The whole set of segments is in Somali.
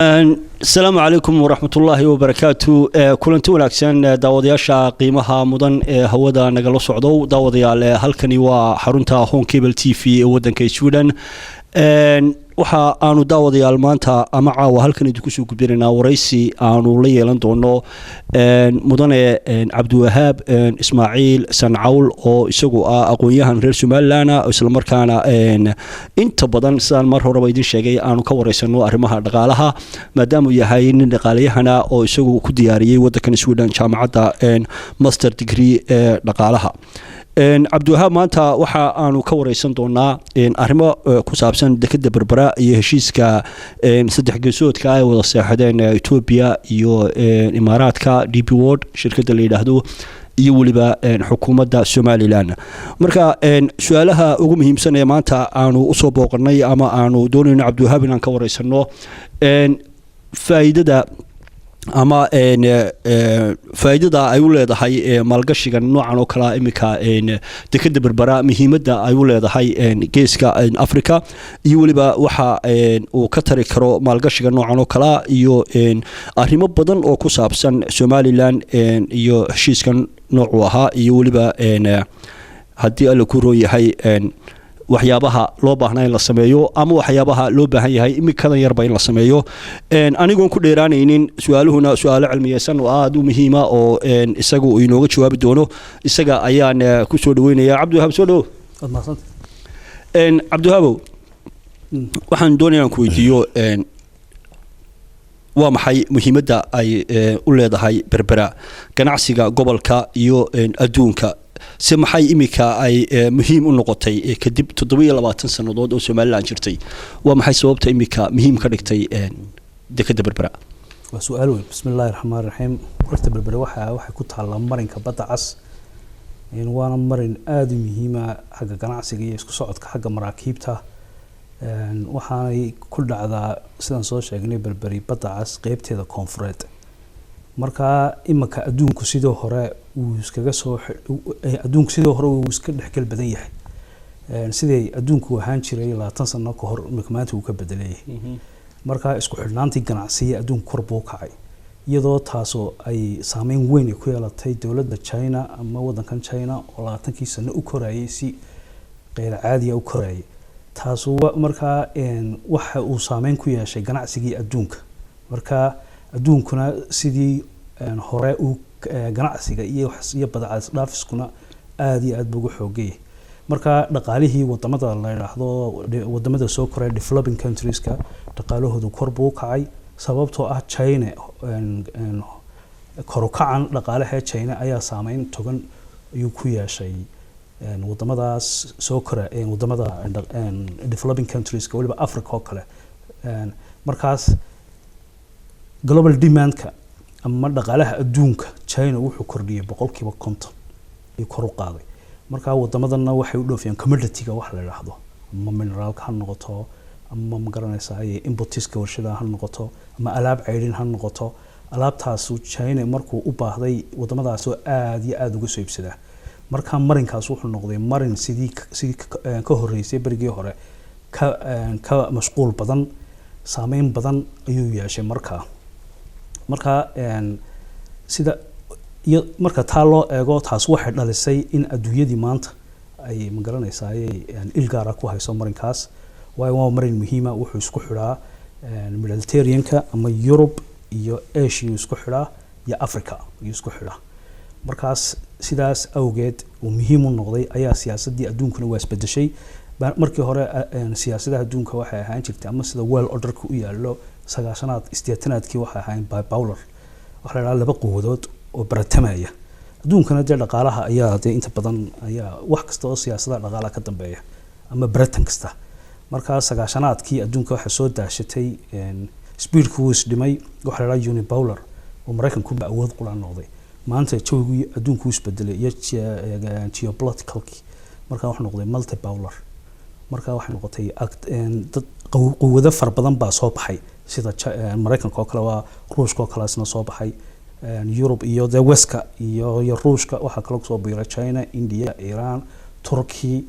Asalaamu calaykum waraxmatullaahi wabarakaatu. Kulanti wanaagsan, daawadayaasha qiimaha mudan ee hawada nagala socdow. Daawadayaal, halkani waa xarunta Horn Cable TV ee wadanka Sweden. Waxa aanu, daawadayaal, maanta ama caawa halkan idinku soo gudbinaynaa waraysi aanu la yeelan doono mudane Cabdiwahaab Ismaaciil Sancawl, oo isagu ah aqoon-yahan reer Somaliland, islamarkaana inta badan, sidaan mar horeba idin sheegay, aanu ka wareysano arrimaha dhaqaalaha, maadaamuu yahay nin dhaqaalayahana oo isagu ku diyaariyey wadankan Sweden jaamacadda master degree ee dhaqaalaha. Cabdiwahaab maanta waxa aanu ka wareysan doonaa arrimo ku saabsan dekeda Berbera iyo heshiiska saddex geesoodka ay wada seexdeen Etoobiya iyo Imaaraadka, DP World shirkadda la yidhaahdo, iyo weliba xukuumadda Somaliland. Marka su-aalaha ugu muhiimsan ee maanta aanu usoo booqanay ama aanu doonayno Cabdiwahaab inaan ka wareysano, faa'iidada ama faa'iidada ay u leedahay maalgashigan noocan oo kalea iminka dekeda Berbera, muhiimadda ay u leedahay Geeska Africa, iyo weliba waxa uu ka tari karo maalgashiga noocan oo kalea, iyo arrimo badan oo ku saabsan Somaliland iyo heshiiskan noocuu ahaa, iyo weliba haddii Alla ku roon yahay waxyaabaha loo baahnaa in la sameeyo ama waxyaabaha loo baahan yahay imikadan yarba in la sameeyo. Anigoon ku dheeraanaynin, su-aaluhuna su-aalo cilmiyeysan oo aada u muhiima oo isaga uu inooga jawaabi doono, isaga ayaan kusoo dhaweynaya. Cabdiwahaab, soo dhawo. Cabdiwahaabow, waxaan doonaya aan ku weydiiyo, waa maxay muhiimadda ay u leedahay Berbera ganacsiga gobolka iyo adduunka? Se maxay iminka ay muhiim u noqotay kadib 27 sannadood oo Somaliland jirtay? Waa maxay sababta iminka muhiim ka dhigtay dekeda Berbera? Waa su-aal weyn. Bismi illaahi raxmaan raxiim. Horta Berbere waxay ku taallaa marinka Badda Cas, waana marin aada u muhiima xagga ganacsiga iyo isku socodka xagga maraakiibta. Waxaanay ku dhacdaa, sidaan soo sheegnay, Berberi Badda Cas qeybteeda koonfureed. Marka imanka adduunku sidoo hore uu iska dhexgal badan yahay. Siday adduunku ahaan jiray 20 sano ka hor, iminka maanta uu ka bedeleyahay. Marka isku xidhnaantii ganacsiya adduunku kor buu u kacay, iyadoo taasoo ay saameyn weyn ay ku yeelatay dowladda China ama wadankan China oo 20kii sano u korayay si qeyr caadiya u korayay. Taasu markaa waxa uu saameyn ku yeeshay ganacsigii adduunka. Marka adduunkuna sidii hore uu ganacsiga iyo badeecad isdhaafiskuna aada iyo aad buu uga xoogayay. Marka dhaqaalihii wadamada la yidhaahdo wadamada soo koray, developing countrieska, dhaqaalahoodu kor buu u kacay, sababtoo ah China kor u kacan dhaqaalaha China ayaa saameyn togan ayuu ku yeeshay wadamadaas soo kora, wadamada developing countrieska, weliba Africa oo kale. Markaas global demandka ama dhaqaalaha adduunka China wuxuu kordhiyay 50% ayuu kor u qaaday. Marka wadamadanna waxay u dhoofiyaan commodity-ga wax la yidhaahdo, ama mineraalka ha noqoto, ama magaranaysaa inputiska warshadaha ha noqoto, ama alaab ceydhin ha noqoto. Alaabtaasu China markuu u baahday wadamadaasoo aada iyo aada uga soo iibsadaa. Marka marinkaas wuxuu noqday marin sidii ka horreysay berigii hore ka mashquul badan, saameyn badan ayuu yeeshay. Marka sida iyo marka taa loo eego, taas waxay dhalisay in adduunyadii maanta ay magaranaysaa il gaara ku hayso marinkaas, waayo waa marin muhiima. Wuxuu isku xidhaa Mediterraneanka ama Yurub iyo Asia isku xidhaa, iyo Africa ayuu isku xidhaa. Markaas sidaas awgeed uu muhiim u noqday ayaa siyaasaddii adduunkuna waa isbedeshay. Markii hore siyaasadaha adduunka waxay ahaan jirtay, ama sida world orderka u yaallo 90aad 80aadkii, waxay ahayn bipolar, waxaa la idhaha laba quwadood oo baratamaya adduunkana. Dee dhaqaalaha ayaa dee inta badan ayaa wax kasta oo siyaasadaha dhaqaalaha ka dambeeya ama baratan kasta. Markaa 90aadkii adduunka waxaa soo daashatay, speedku wuu isdhimay, waxaa la idhaha unipolar, oo Maraykankuba awood qura noqday. Maanta jawigii adduunku wuu isbedelay iyo geopoliticalkii. Markaa wuxuu noqday multipolar. Markaa waxay noqotay dad quwado fara badan baa soo baxay, sida Maraykanka oo kale, waa Ruushka oo kale isna soo baxay, Yurub iyo dee Westka iyo Ruushka. Waxaa kaloo kusoo biiray China, India, Iran, Turkey.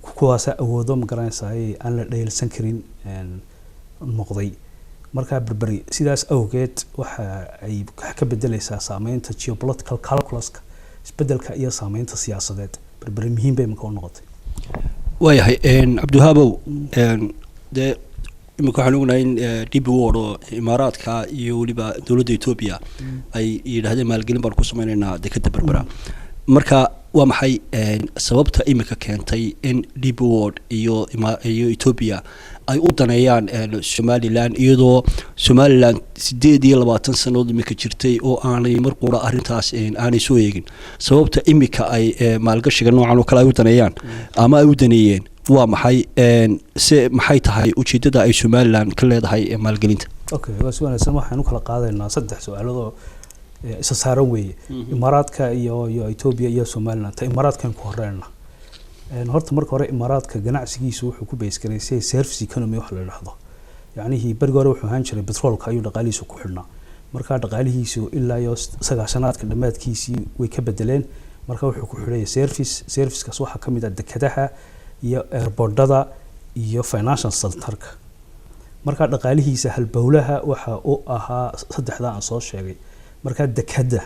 Kuwaasa awoodo magaranaysaa aan la dheelsan karin noqday. Markaa Berberi sidaas awgeed waxa ay wax ka bedeleysaa saameynta geopolitical calculuska, isbedelka iyo saameynta siyaasadeed. Berberi muhiim bay imika u noqotay. Waayahay, Cabdiwahaabow, dee iminka waxaan ognahay in DP World oo Imaaraadka iyo weliba dowladda Etoobiya ay yidhahdeen maalgelin baan ku sameyneynaa dekeda Berbera. Marka waa maxay sababta iminka keentay in DP World iyo Etoobiya ay u daneeyaan Somaliland, iyadoo Somaliland 28 sanadood iminka jirtay oo aanay mar qura arrintaas aanay soo eegin? Sababta iminka ay maalgashiga noocan oo kale ay u daneeyaan ama ay u daneeyeen waa maxay? Se maxay tahay ujeedada ay Somaliland ka leedahay maalgelinta? Okay, waa si wanaagsan. Waxaan u kala qaadaynaa saddex su-aaloodoo isa saaran weeye: Imaaraadka iyo Etoobiya iyo Somaliland. Ta Imaaraadkan ku horeyna. Horta marka hore Imaaraadka ganacsigiisu wuxuu ku base garaysay service economy wax la yidhaahdo. Yacnihii berigi hore wuxuu ahaan jiray petroolka ayuu dhaqaalihiisu ku xidhnaa. Marka dhaqaalihiisu ilaa iyo 90-aadka dhammaadkiisii way ka bedeleen. Marka wuxuu ku xidhaya service. Servicekaas waxaa ka mid ah dekadaha iyo airportada iyo financial centerka. Marka dhaqaalihiisa halbowlaha waxa u ahaa saddexdaa aan soo sheegay. Marka dekada,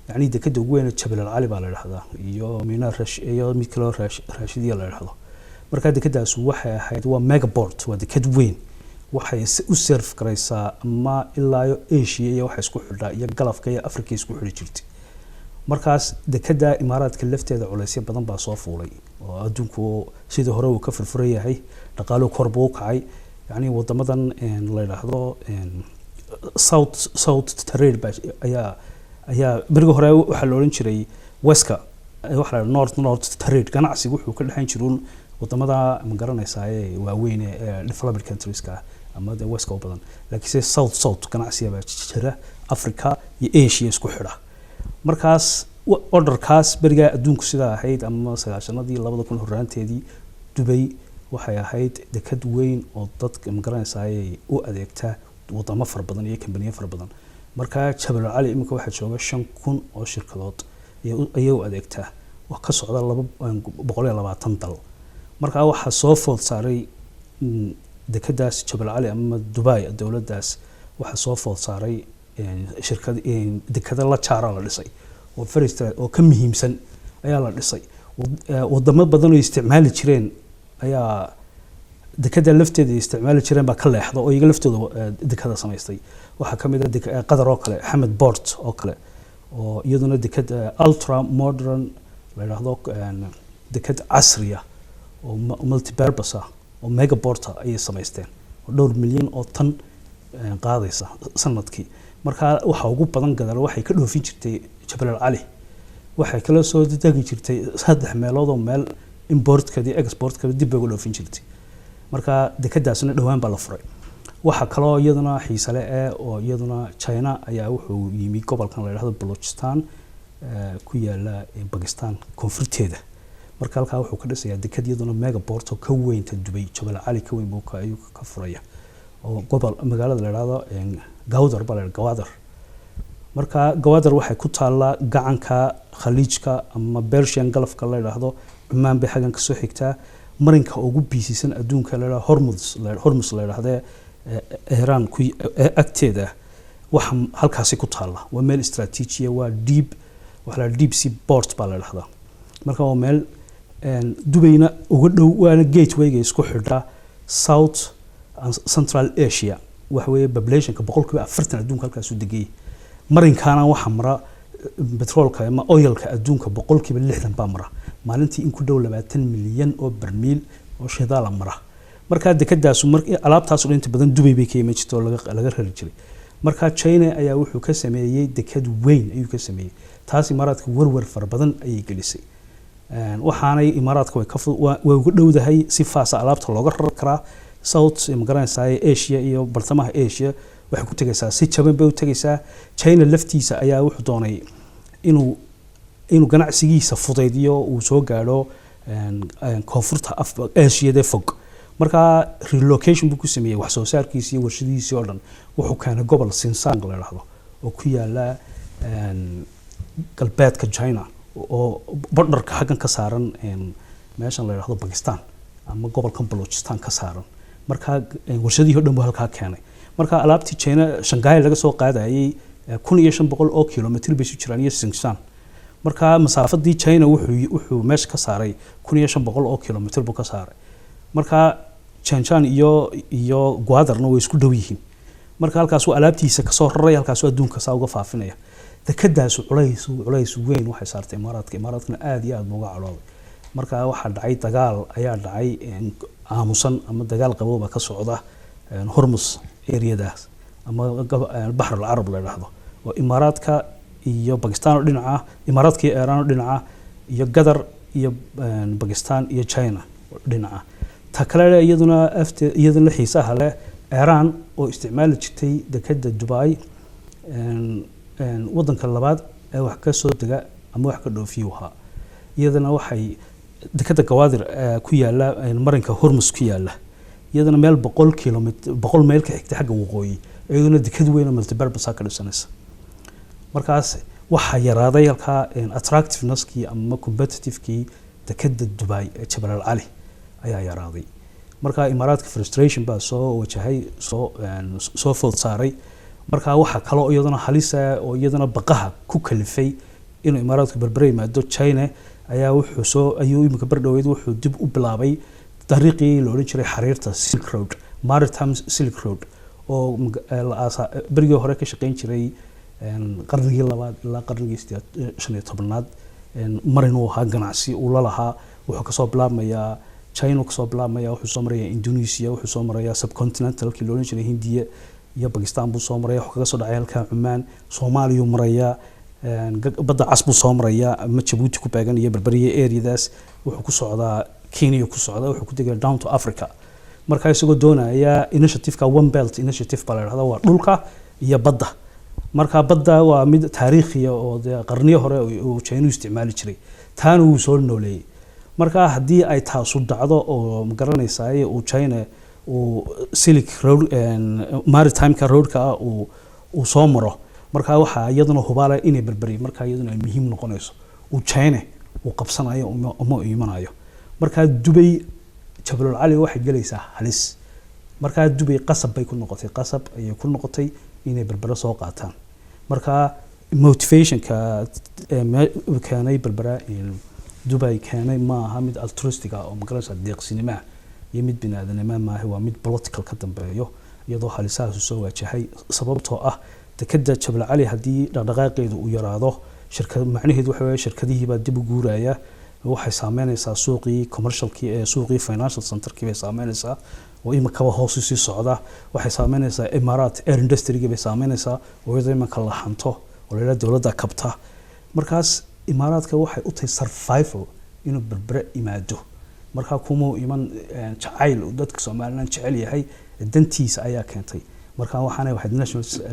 yacni dekada ugu weyn Jabal Cali baa la dhahdaa, iyo Mina Rash iyo mid kaloo Raashidiya la dhahdo. Marka dekadaas waxay ahayd, waa megaport, waa dekad weyn. Waxay u serve garaysaa ama ilaa iyo Asia iyo waxay isku xidhaa iyo Gulfka iyo Africa isku xidhi jirtay. Markaas dekada Imaaraadka lafteeda culeysyo badan baa soo fuulay oo adduunku sidii hore uu ka furfuran yahay, dhaqaaluhu kor buu u kacay. Yacni wadamadan la yidhaahdo South South trade baa ayaa berigi hore waxaa la odhan jiray westka, waxa la North North trade. Ganacsigu wuxuu ka dhexayn jiruun wadamada, ma garanaysaa, ee waaweyn ee developed countrieska ah ama dee westka u badan, laakiinse South South ganacsiga baa jira, Africa iyo Asia isku xidha. Markaas orderkaas berigaa adduunku sidaa ahayd ama 90-adii, 2000 horaanteedii, Dubay waxay ahayd dekad weyn oo dadka, ma garanaysaa, u adeegta wadamo fara badan iyo kambaniyo fara badan. Marka Jabal Cali iminka waxaa jooga 5000 oo shirkadood ayay u adeegtaa oo ka socda 220 dal. Marka waxaa soo food saaray dekadaas Jabal Cali ama Dubai dowladdaas waxaa soo food saaray shirkad dekada la jaara la dhisay oo first oo ka muhiimsan ayaa la dhisay. Wadamo badan oo isticmaali jireen ayaa dekada lafteeda ay isticmaali jireen baa ka leexda oo iyaga laftooda dekada samaystay. Waxaa ka mid ah Qatar oo kale, Xamed Port oo kale, oo iyaduna dekad ultra modern la yidhaahdo, dekad casriya oo multipurpose ah oo megaport ah ayay samaysteen oo dhowr milyan oo tan qaadaysa sanadkii. Marka waxa ugu badan gadal waxay ka dhoofin jirtay Jabal Cali. Waxay kala soo degi jirtay saddex meelood oo meel importkadi exportkada dib bay uga dhoofin jirtay. Marka dekadaasna dhowaan baa la furay. Waxaa kaloo iyaduna xiise leh oo iyaduna China ayaa wuxuu yimi gobolkan la yidhahdo Balochistan, ku yaala Pakistan koonfurteeda. Marka halkaa wuxuu ka dhisayaa dekad iyaduna megaport oo ka weynta Dubay, Jabal Cali ka weyn buu ayuu ka furaya, oo gobol magaalada la yidhahdo Gawdar baa la yidhahda, Gawadar. Marka Gawadar waxay ku taallaa gacanka Khaliijka ama Persian Gulfka la yidhaahdo. Cumaan bay xaggan kasoo xigtaa. Marinka ugu busysan adduunka la yidhahdo Hormuz la yidhahdee Iran ku agteeda waxa halkaasi ku taalla. Waa meel istaraatiijiya, waa deep, waxa la deep sea port baa la yidhahdaa. Marka waa meel Dubayna uga dhow, waana gatewayga isku xidha South and Central Asia. Waxa weeye populationka 40% adduunka halkaasuu degayay. Marinkaana waxaa mara petroolka ama oilka adduunka 60% baa mara maalintii, in ku dhow 20 milyan oo barmiil oo shidaala mara. Markaa dekadaasu mar alaabtaasu inta badan Dubay bay ka iman jirtay oo laga rari jiray. Marka China ayaa wuxuu ka sameeyey dekad weyn ayuu ka sameeyey. Taas Imaaraadka warwar fara badan ayay gelisay. Waxaanay Imaaraadka way ka way uga dhowdahay, si faasa alaabta looga rari karaa South, ma garanaysaa, Asia iyo bartamaha Asia. Waxay ku tegaysaa si jaban bay u tegaysaa. China laftiisa ayaa wuxuu doonay inuu ganacsigiisa fudaydiyo, uu soo gaadho koonfurta Asiada fog. Marka relocation buu ku sameeyey wax soo saarkiisi iyo warshadihiisii oo dhan. Wuxuu keenay gobol Xinjiang la dhahdo oo ku yaala galbeedka China oo borderka xaggan ka saaran, meeshan la yidhahdo Pakistan ama gobolkan Balochistan ka saaran. Marka warshadihii oo dhan buu halkaa keenay. Marka alaabtii China Shanghai laga soo qaadayay 1500 oo kilomitr bay isu jiraan iyo Xinjiang. Marka masaafadii China wuxuu meesha ka saaray 1500 oo kilomitr buu ka saaray. Marka Shenzhen iyo Gwadarna way isku dhow yihiin. Marka halkaasuu alaabtiisa kasoo raray, halkaasuu adduunka saa uga faafinaya. Dekadaasu culays weyn waxay saartay Imaaraadka. Imaaraadkana aada iyo aada buu uga cadhooday. Marka waxaa dhacay dagaal ayaa dhacay aamusan ama dagaal qabowba ka socda Hormus areadaas ama Baxr al Carab la dhahdo, oo Imaaraadka iyo Bakistan oo dhinaca, Imaaraadka iyo Iiraan oo dhinaca, iyo Qatar iyo Bakistan iyo China oo dhinaca. Ta kale iyaduna afte iyaduna xiisaha leh, Iiraan oo isticmaali jirtay dekada Dubai, wadanka labaad ee wax ka soo dega ama wax ka dhoofiyu ahaa, iyadana waxay dekada Gawaadir ku yaala marinka Hormus ku yaala, iyadana meel 100 kilomitr, 100 mayl ka xigta xagga waqooyi, iyaduna dekad weyn oo multipurpose ka dhisanaysa. Markaas waxaa yaraaday halkaa attractiveness-kii ama competitive-kii dekada Dubai ee Jabal al Cali ayaa yaraaday. Marka Imaaraadka frustration baa soo wajahay, soo food saaray. Marka waxaa kaloo iyaduna halisa oo iyaduna baqaha ku kalifay inuu Imaaraadku Berbere yimaado, China ayaa wuxuu soo ayuu iminka bardhoweyd wuxuu dib u bilaabay dariiqii la odhan jiray xariirta Silk Road, Maritime Silk Road, oo la aasa berigii hore ka shaqeyn jiray qarnigii labaad ilaa qarnigii 15aad. Marin uu ahaa ganacsi uu la lahaa. Wuxuu kasoo bilaabmayaa China, kasoo bilaabmaya, wuxuu soo marayaa Indonesia, wuxuu soo marayaa subcontinentalkii la odhan jiray Hindiya iyo Pakistan buu soo maraya, wuxuu kaga soo dhacay halkaa Cumaan, Soomaaliyuu marayaa, Badda Cas buu soo marayaa ama Jabuuti ku beegan iyo Berberiya areadaas, wuxuu ku socdaa Kenya ku socdaa, wuxuu ku tegaya down to Africa. Marka isagoo doonaya initiative-ka One Belt Initiative baa la dhahdaa, waa dhulka iyo badda. Marka badda waa mid taariikhiya oo dee qarniyo hore uu China isticmaali jiray, taana wuu soo nooleeyey. Marka haddii ay taasu dhacdo oo magaranaysaay uu China uu Silk Road maritime-ka roadka ah uu soo maro, marka waxaa iyaduna hubaale inay Berberi marka iyaduna ay muhiim noqonayso, uu China uu qabsanayo uma imanayo. Marka Dubay Jabalul Cali waxay gelaysaa halis. Markaa Dubay qasab bay ku noqotay, qasab ayay ku noqotay inay Berbere soo qaataan. Marka motivationka keenay Berbera Dubay keenay ma aha mid altruistic ah oo magaranaysa deeqsinimaha iyo mid biniaadanima maaha, waa mid political ka dambeeyo, iyadoo halisahaasu soo waajahay. Sababtoo ah dekada Jabal Cali haddii dhaqdhaqaaqeedu uu yaraado, shirkad macnaheedu waxa weeye shirkadihii baa dib u guuraya. Waxay saameynaysaa suuqii commercialkii ee suuqii financial centerkii bay saameynaysaa oo imikaba hoos usii socda. Waxay saameynaysaa Imaaraat air industry bay saameynaysaa oo iyadoo imanka la hanto oo la yidhaha dowladda kabta. Markaas Imaaraadka waxay u tahay survival inuu Berbere imaado. Markaa kumuu iman jacayl uu dadka Somaliland jecel yahay, dantiisa ayaa keentay. Marka waxaana waxayd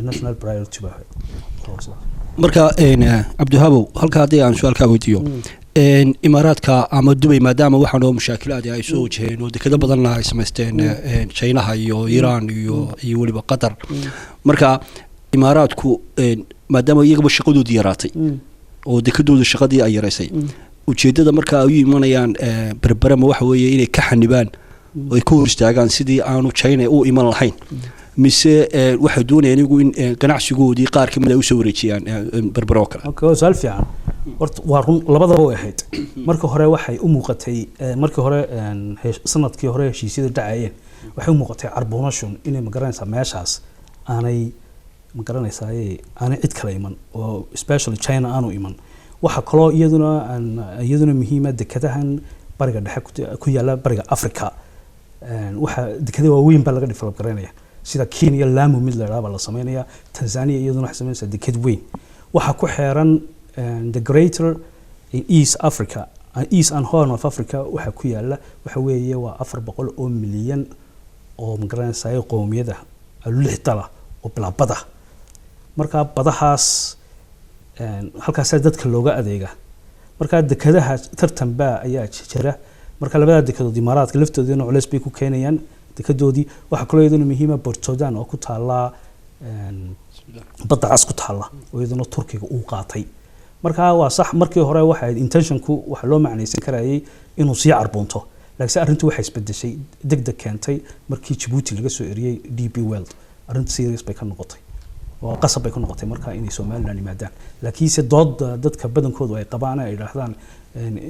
national priority baa ahayd. Marka Cabdiwahabow, halka haddii aan su-aal kaa weydiiyo, Imaaraadka ama Dubay maadaama waxaan oo mushaakilaad ay soo wajaheen oo dekado badanna ay samaysteen Chinaha iyo Iiraan iyo weliba Qatar, marka Imaaraadku maadaama iyagaba shaqadoodii yaraatay oo dekadooda shaqadii ay yaraysay, ujeedada marka ay u imanayaan Berbera ma waxa weeye inay ka xanibaan oo ay ka hor istaagaan sidii aanu China u iman lahayn, mise waxay doonayaan iyagu in ganacsigoodii qaar kamid ay usoo wareejiyaan Berbera oo kale? Okay, waa su-aal fiican. Horta waa run, labadaba way ahayd. Marka hore waxay u muuqatay markii hore sanadkii hore heshiisyada dhacayeen, waxay u muuqatay carbonation inay magaranaysaa meeshaas aanay magaranaysaa aanay cid kale iman oo especially China aanu iman. Waxaa kaloo iyaduna aan iyaduna muhiima dekadahan bariga dhexe ku yaala bariga Africa, waxaa dekada waaweyn baa laga develop garaynaya, sida Kenya Lamu mid la idhaha baa la sameynaya, Tanzania iyaduna waxay sameynaysaa dekad weyn. Waxaa ku xeeran the greater East Africa, East and Horn of Africa waxaa ku yaala waxa weeye waa 400 oo milyan oo magaranaysaa qowmiyada lix dala oo bilaa bada. Marka badahaas halkaasaa dadka looga adeega. Marka dekadaha tartan baa ayaa jira. Marka labada dekadood Imaaraadka laftoodina culeys bay ku keenayaan dekadoodii. Waxaa kaloo iyaduna muhiima Port Sudan oo ku taala Badda Cas ku taalla oo iyaduna Turkiga uu qaatay. Marka waa sax, markii hore waxay ahayd intentionku waxa loo macnaysan karayay inuu sii carbuunto, laakiinse arrintu waxay isbedeshay deg deg keentay markii Jabuuti laga soo eriyey DP World. Arrinta serious bay ka noqotay oo qasab bay ku noqotay marka inay Somaliland yimaadaan. Laakiinse dooda dadka badankoodu ay qabaan, ay yidhaahdaan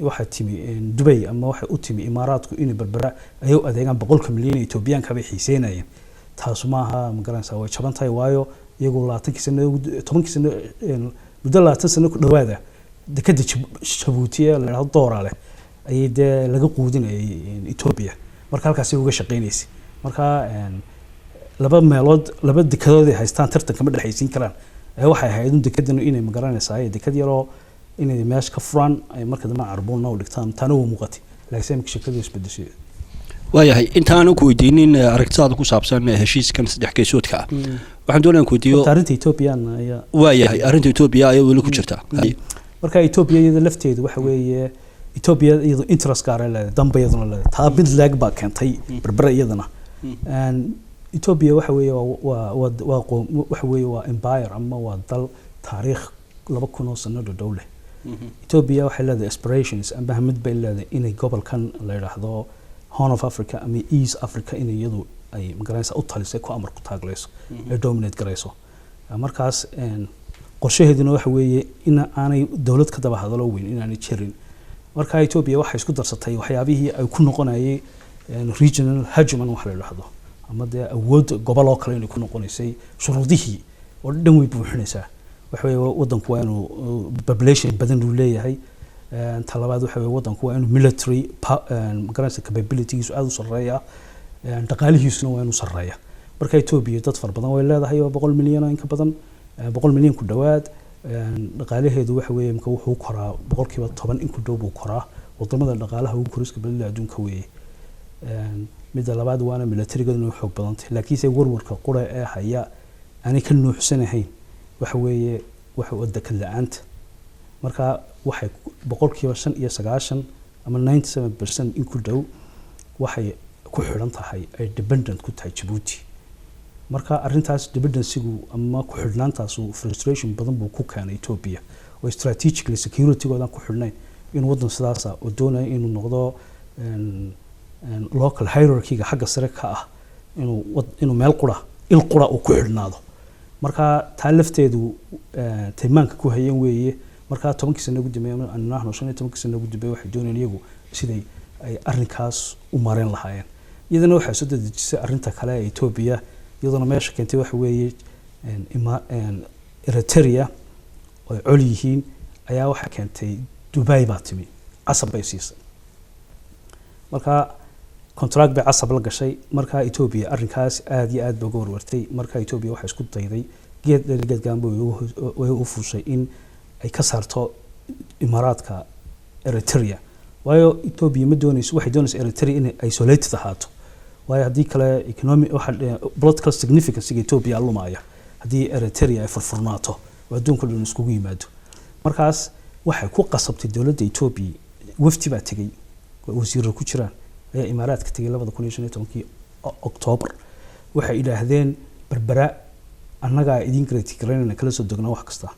waxaa timi Dubay ama waxay u timi Imaaraadku inay Berbera ay u adeegaan 100-ka milyan ee Etoobiyaanka bay xiiseynayeen, taasu maaha, ma garanaysaa, way jaban tahay. Waayo, iyagu 20-kii sano, 10-kii sano, muddo 20 sano ku dhawaada dekada Jabuuti ee la yidhahdo Doora leh ayay dee laga quudinayay Etoobiya. Marka halkaasay uga shaqeynaysay. Marka laba meelood, laba dekadood ay haystaan tartanka ma dhexaysiin karaan. Ee waxay ahayd un dekadan inay, magaranaysaa, dekad yaroo inay meesha ka furaan, ay marka dambe carbuunna u dhigtaan. Taana waa muuqatay, laakiin imika shirkadu isbedeshay. Waayahay, intaanan ku weydiinin aragtidaada ku saabsan heshiiskan saddex geesoodka ah, waxaan doonaya ku weydiiyo Horta arrinta Ethiopian ayaa Waayahay, arrinta Etoobiya ayaa weli ku jirta. Hay. Marka Ethiopia iyada lafteedu waxa weeye, Ethiopia iyadu interest gaar ay leedahay, danba iyaduna leedahay. Taa mid leeg baa keentay Berbera iyadana. Ethiopia waxa weeye waa qoom, waxa weeye waa empire ama waa dal taariikh 2000 oo sano dhadhow leh. Ethiopia waxay leedahay aspirations amba hamid bay leedahay inay gobolkan la yidhaahdo Horn of Africa ama East Africa inay iyadu ay, magaranaysa, u talisay, ku amar ku taaglayso, ay dominate garayso. Markaas qorshaheeduna waxa weeye in aanay dowlad ka daba hadalo weyn inaanay jirin. Marka Ethiopia waxay isku darsatay waxyaabihii ay ku noqonayay regional hegemon wax la yidhaahdo ama dee awood gobol oo kale inay ku noqonaysay. Shuruudihii oo dhan way buuxinaysaa. Waxa weeye wadanku waa inuu population badan uu leeyahay. Ta labaad waxa weeye wadanku waa inuu military magaranaysa capabilitygiisu aada u sarreeya. Dhaqaalihiisuna waa inuu sarreeya. Marka Ethiopia dad fara badan way leedahay oo 100 milyan oo in ka badan, 100 milyan ku dhowaad. Dhaqaalaheedu waxa weeye imka wuxuu koraa 10% in ku dhow buu koraa. Wadamada dhaqaalaha ugu koriska badan leh adduunka weeye. Midda labaad waana militarigaduna way xoog badan tahay. Laakiinse warwarka qura ee haya aanay ka nuuxsanahayn waxa weeye waxa waa dekad la-aanta. Marka waxay 95% ama 97% in ku dhow waxay ku xidhan tahay, ay dependent ku tahay Djibouti. Marka arrintaas dependencygu ama ku xidhnaantaasu frustration badan buu ku keenay Ethiopia oo strategically security-goodan ku xidhnayn in waddan sidaasa oo doonaya inuu noqdo local hierarchy-ga xagga sare ka ah inuu meel qura, il qura uu ku xidhnaado. Marka taa lafteedu tilmaanka ku hayeen weeye. Marka 10-kii sano ugu dambeeyay ama anahno 15-kii sano ugu dambeeyay waxay doonayeen iyagu siday ay arrinkaas u mareyn lahaayeen. Iyadana waxay soo dedejisay arrinta kale ee Ethiopia iyaduna meesha keentay waxa weeye Eritrea oo ay col yihiin ayaa waxaa keentay Dubai baa timi, Casab bay siisay. Marka contract bay Casab la gashay. Marka Ethiopia arrinkaas aad iyo aad bay uga warwartay. Marka Ethiopia waxay isku dayday geed dheer geed gaaban way u fuushay in ay ka saarto Imaaraadka Eritrea. Waayo, Ethiopia ma doonayso, waxay doonaysa Eritrea inay isolated ahaato. Waayo, haddii kale economic waxa political significance Ethiopia lumaya haddii Eritrea ay furfurnaato oo adduunka dhan iskugu yimaado. Markaas waxay ku qasabtay dowladda Ethiopia. Wafdi baa tegey oo wasiirro ku jiraan ayaa Imaaraadka tegey 2015-kii October. Waxay idhaahdeen, "Berbera annagaa idin guarantee garaynayna, kala soo degnaa wax kasta.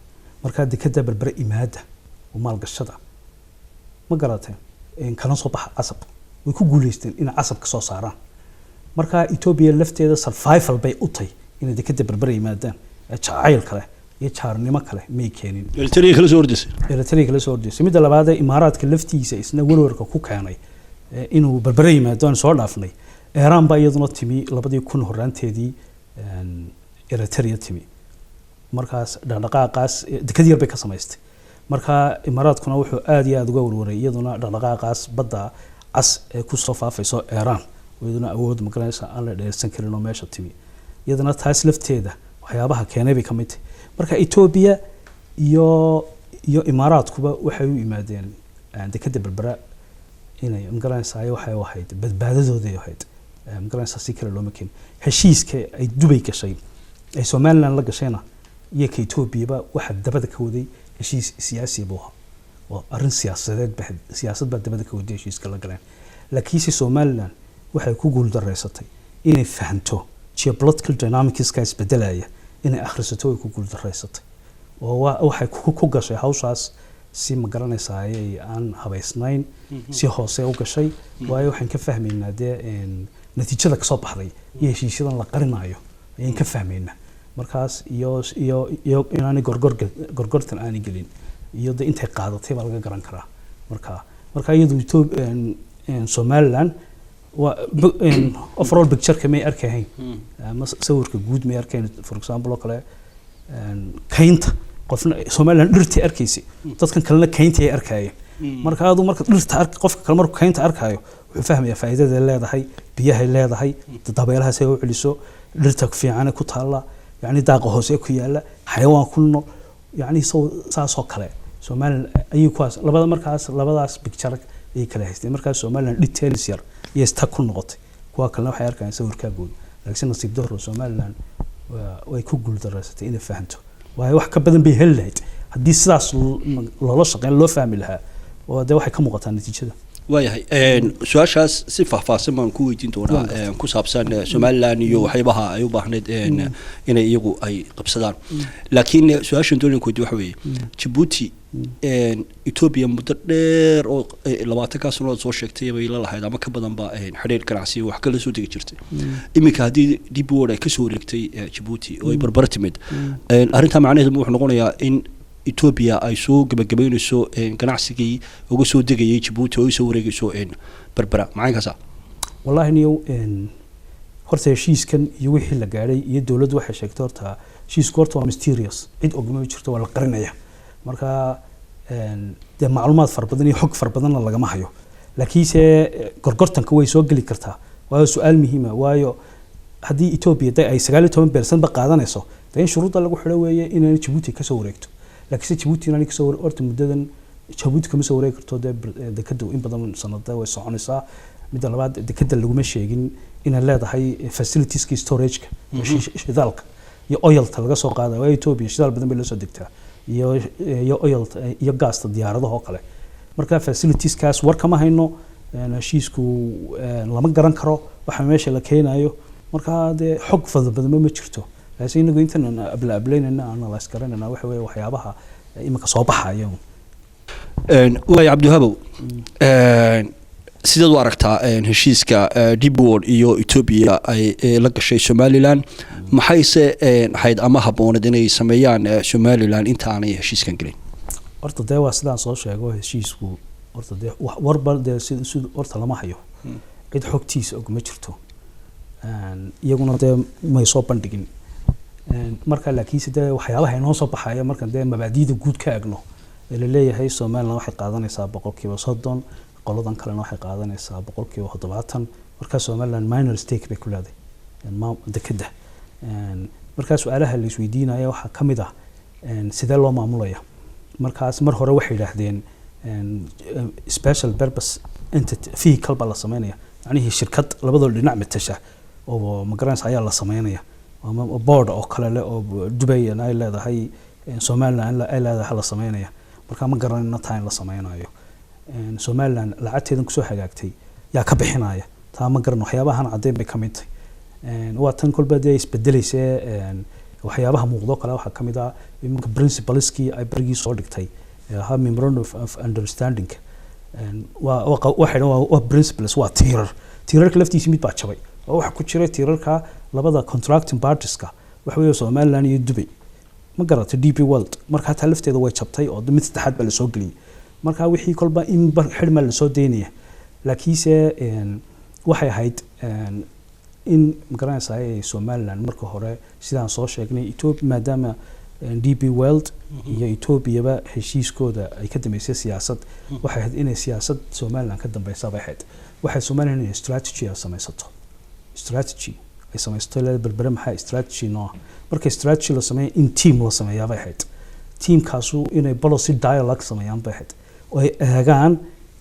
Markaa dekada Berbera imaada oo maalgashada, ma garateen, kala soo baxa Casab." Way ku guuleysteen inay Casab ka soo saaraan. Marka Ethiopia lafteeda survival bay u tahay inay dekada Berbera yimaadaan. Ee jacayl kale iyo jaarnimo kale may keenin. Eritrea kala soo horjeysay. Eritrea kala soo horjeysay. Midda labaad ee Imaaraadka laftiisa isna warwarka ku keenay inuu Berbera yimaado aan soo dhaafnay, Iran baa iyaduna timi 2000 horaanteedii Eritrea timi. Markaas dhaqdhaqaaqaas dekad yar bay ka samaystay. Marka Imaaraadkuna wuxuu aad iyo aad uga warwaray iyaduna dhaqdhaqaaqaas badda Cas ee kusoo faafayso Iran oo iyaduna awood, magaranaysa, aan la dheersan karin oo meesha timi. Iyadana taas lafteeda waxyaabaha keenay bay ka mid tahay. Marka Ethiopia iyo Imaaraadkuba waxay u yimaadeen dekada Berbera inay, magaranaysaa, waxay u ahayd badbaadadooday ahayd. Magaranaysaa, si kale looma keenin. Heshiiska ay Dubay gashay, ay Somaliland la gashayna iyo ka Etoobiyaba waxaa dabada ka waday heshiis siyaasi buu ahaa oo arrin siyaasadeed ba, siyaasad baa dabada ka waday heshiiska la galeen. Laakiinse Somaliland waxay ku guuldareysatay inay fahanto geopolitical dynamicska isbedelaya, inay akhrisato way ku guuldareysatay oo waxay ku gashay hawshaas si, ma garanaysaa, ayay aan habaysnayn, si hoose u gashay. Waayo, waxaan ka fahmaynaa dee natiijada kasoo baxday iyo heshiisyadan la qarinayo. Ayaan ka fahmaynaa markaas iyo inaanay gorgortan aanay gelin iyo de intay qaadatay baa laga garan karaa. Marka iyadu Somaliland waa overall picture-ka may arkahayn ama sawirka guud may arkayn. For example oo kale, kaynta qofna Somaliland dhirtay arkaysay, dadkan kalena kayntii ay arkayeen. Marka adu marka dhirta ark, qofka kale markuu kaynta arkayo wuxuu fahmayaa faa'iidaday leedahay, biyahay leedahay, dabeelaha say u celiso, dhirta fiican ku taalla, yacni daaqa hoose ku yaalla, xayawaan ku nool, yacni saasoo kale Somaliland ayay kuwaas labada markaas labadaas picture ayay kala haysteen. Markaas Somaliland details yar iyo stuck ku noqotay, kuwa kalena waxay arkayaan sawirkaa guud. Laakiin nasiib darro Somaliland way ku guuldareysatay inay fahanto, waayo wax ka badan bay heli lahayd haddii sidaas loola shaqeyn, loo fahmi lahaa, oo dee waxay ka muuqataa natiijada. Waayahay, su-aashaas si faahfaahsan baan ku weydiin doonaa ku saabsan Somaliland iyo waxyaabaha ay u baahneyd inay iyagu ay qabsadaan. Laakiin su-aashan doonaya ku weydiin waxa weeye, Jabuuti Ethiopia muddo dheer oo 20-kaa sanood soo sheegtay bay la lahayd ama ka badanba xidhiir ganacsi, wax kala soo degi jirtay. Iminka haddii DP World ay kasoo wareegtay Jabuuti oo ay Barbara timid, arrintaa macnaheedu wuxuu noqonayaa in Ethiopia ay soo gebagabeynayso ganacsigii uga soo degayay Jabuuti oo ay soo wareegayso Berbera macaynkaasa? Wallahi niyow, horta heshiiskan iyo wixii la gaadhay iyo dowladdu waxay sheegtay, horta heshiisku horta waa mysterious, cid ogma jirto, waa la qarinaya. Marka dee macluumaad fara badan iyo xog fara badanna lagama hayo, laakiinse gorgortanka way soo geli kartaa, waayo su-aal muhiima, waayo haddii Ethiopia de ay 19% ba qaadanayso, dee in shuruudda lagu xidho weeye inaan Jabuuti kasoo wareegto. Laakiinse Jabuuti inaanay kasoo horta muddadan Jabuuti kama soo wareegi karto, dee dekadu in badan sanada way soconaysaa. Midda labaad, dekada laguma sheegin inay leedahay facilitieska storage-ka shidaalka iyo oilta laga soo qaadayo, waayo Ethiopia shidaal badan bay la soo degtaa iyo oil iyo gaasta diyaaradaha oo kale. Marka facilitieskaas war kama hayno, heshiisku lama garan karo waxa meesha la keenayo. Marka dee xog fara badan ma jirto, laakiin inagu intan abla ablaynayna analyse garanayna waxa weeye waxyaabaha iminka soo baxaya. Waay Cabdiwahabow, sideed u aragtaa heshiiska DP World iyo Ethiopia ay la gashay Somaliland? Maxayse ahayd ama habbooneed inay sameeyaan Somaliland inta aanay heshiiskan gelin? Horta dee waa sidaan soo sheego, heshiisku horta dee warba dee sid horta lama hayo, cid xogtiisa og ma jirto, iyaguna dee may soo bandhigin. Marka laakiinse dee waxyaabaha inoo soo baxaya markan dee mabaadiida guud ka egno ee laleeyahay Somaliland waxay qaadanaysaa 30%, qoladan kalena waxay qaadanaysaa 70%. Marka Somaliland minor stake bay ku leedahay dekeda. Markaa su-aalaha la isweydiinaya waxaa ka mid ah sidee loo maamulaya. Markaas mar hore waxay yidhaahdeen special purpose entity vehicle baa la sameynaya, macnihii shirkad labadoo dhinac matasha oo magaranaysa ayaa la sameynaya, ama board oo kale leh oo Dubai ay leedahay, Somaliland ay leedahay la sameynaya. Marka ma garanayno taa in la sameynayo. Somaliland lacagteedan kusoo hagaagtay yaa ka bixinaya, taa ma garan. Waxyaabahan caddeyn bay ka mid tahay. Waa tan kolba dee isbedelaysa. Waxyaabaha muuqdo kale waxaa kamid ah iminka principleski ay berigii soo dhigtay ahaa memorandum of understanding, waa waxay dhan waa principles, waa tiirar. Tiirarka laftiisa mid baa jabay oo waxa ku jira tiirarka labada contracting partieska waxa weeye Somaliland iyo Dubai, ma garatay, DP World. Marka hataa lafteeda way jabtay oo mid saddexaad baa lasoo geliyey. Marka wixii kolba in xidhma lasoo daynaya, laakiinse waxay ahayd in magaranaysaa Somaliland marka hore sidaan soo sheegnay Ethiopia, maadaama DP World iyo Ethiopiaba heshiiskooda ay ka dambeysay siyaasad, waxay ahayd inay siyaasad Somaliland ka dambeysa bay ahayd. Waxay Somaliland inay strategy ay samaysato, strategy ay samaysato ilaa Berbere. Maxaa strategy noo ah? Marka strategy la sameeyo in team la sameeyaa bay ahayd. Teamkaasu inay policy dialogue sameeyaan bay ahayd oo ay eegaan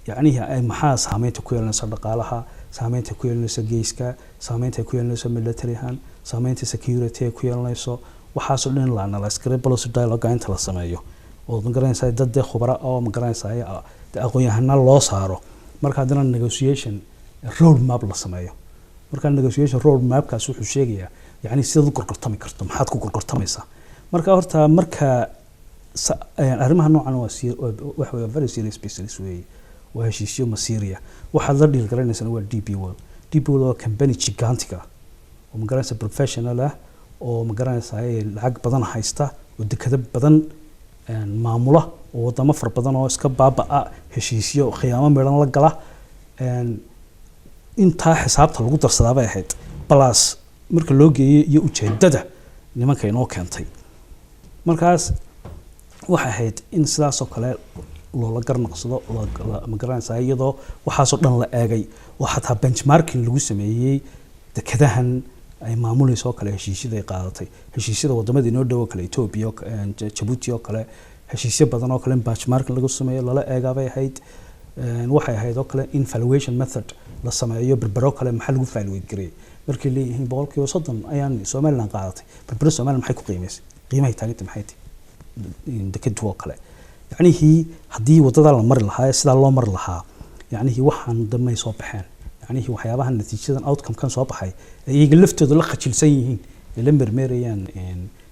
yacnihi ay maxaa saameynta ku yeelanaysa dhaqaalaha, saameynta ku yeelanaysa geeska, saameynta ay ku yeelanayso military ahaan, saameynta security ay ku yeelanayso. Waxaasoo dhan la analyse garay, policy dialogue inta la sameeyo oo magaranaysaa dad dee khubara oo magaranaysaa dee aqoon-yahano loo saaro. Marka haddana negotiation road map la sameeyo. Marka negotiation road mapkaas wuxuu sheegayaa yacni sidaad u gorgortami karto, maxaad ku gorgortamaysaa. Marka horta marka arrimaha noocan waa waxa weeye very serious business weeye, waa heshiisyo masiiriya. Waxaad la deal garanaysana waa DP World. DP World waa company gigantic ah oo magaranaysa professional ah. Oo ma garanaysaa, lacag badan haysta oo dekado badan maamula oo wadamo fara badan oo iska baaba-a heshiisyo khiyaamo midhan la gala. Intaa xisaabta lagu darsadaa bay ahayd, plus marka loo geeyey iyo ujeedada nimanka inoo keentay. Markaas waxay ahayd in sidaasoo kale loola garnaqsado, ma garanaysaa, iyadoo waxaasoo dhan la eegay oo xataa benchmarking lagu sameeyey dekadahan ay maamulayso oo kale, heshiisyada ay qaadatay, heshiisyada wadamada inoo dhow oo kale, Ethiopia oo Jabuuti oo kale, heshiisyo badan oo kale in benchmarking lagu sameeyo lala eegaa bay ahayd. Waxay ahayd oo kale in valuation method la sameeyo. Berbero kale maxaa lagu valuate gareeyay markay leeyihiin 30% ayaan Somaliland qaadatay? Berbero Somaliland maxay ku qiimaysay? Qiimahay taaganta maxay tahay dekadu oo kale? Yacnihii haddii wadada la mari lahaa ee sidaa loo mari lahaa, yacnihii waxaan damay soo baxeen, yacnihii waxyaabahan natiijadan, outcome-kan soo baxay ee iyaga laftooda la khajilsan yihiin ee la mermeerayaan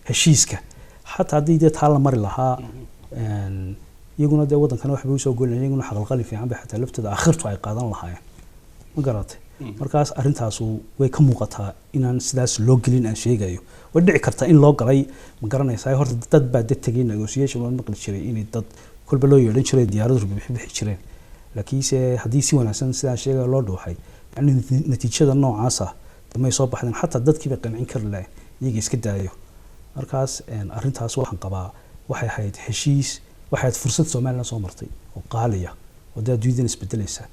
heshiiska, xataa haddii dee taa la mari lahaa, iyaguna dee wadankana waxbay usoo goynayan, iyaguna xaqalqali fiican bay xataa laftooda aakhirtu ay qaadan lahaayeen, ma garatay? Markaas arrintaasu way ka muuqataa inaan sidaas loo gelin aan sheegayo. Way dhici kartaa in loo galay, ma garanaysaa. Horta dad baa dad tegay negotiation, waan maqli jiray inay dad kolba loo yeedhan jiray, diyaaradu bixi jireen, laakiinse haddii si wanaagsan sidaan sheegayo loo dhuuxay, yani natiijada noocaas ah damay soo baxdeen, xataa dadkii bay qancin kari lahayn iyaga iska daayo. Markaas arrintaas waxaan qabaa waxay ahayd heshiis, waxay ahayd fursad Somaliland soo martay oo qaaliya oo dee adduunyadan isbedelaysa,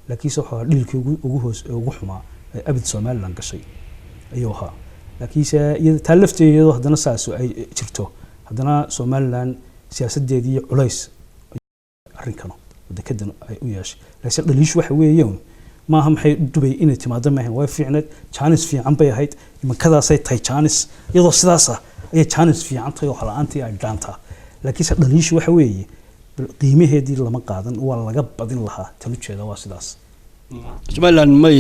laakiinse wuxuu ahaa dhiilkii ugu hoos ugu xumaa ee abid Somaliland gashay ayuu ahaa. Laakiinse taa lafteeda iyadoo haddana saas ay jirto, haddana Somaliland siyaasadeedii culays arrinkano dekedan ay u yeeshay. Laakiinse dhaliishu waxa weeyaan maaha maxay Dubay inay timaado maahan. Way fiicneed, jaanis fiican bay ahayd. Imankadaasay tahay jaanis, iyadoo sidaas ah ayay jaanis fiican tahay oo la-aantii ay dhaantaa. Laakiinse dhaliishu waxa weeye qiimaheedii lama qaadan, waa laga badin lahaa. Tan ujeeda waa sidaas. Somaliland may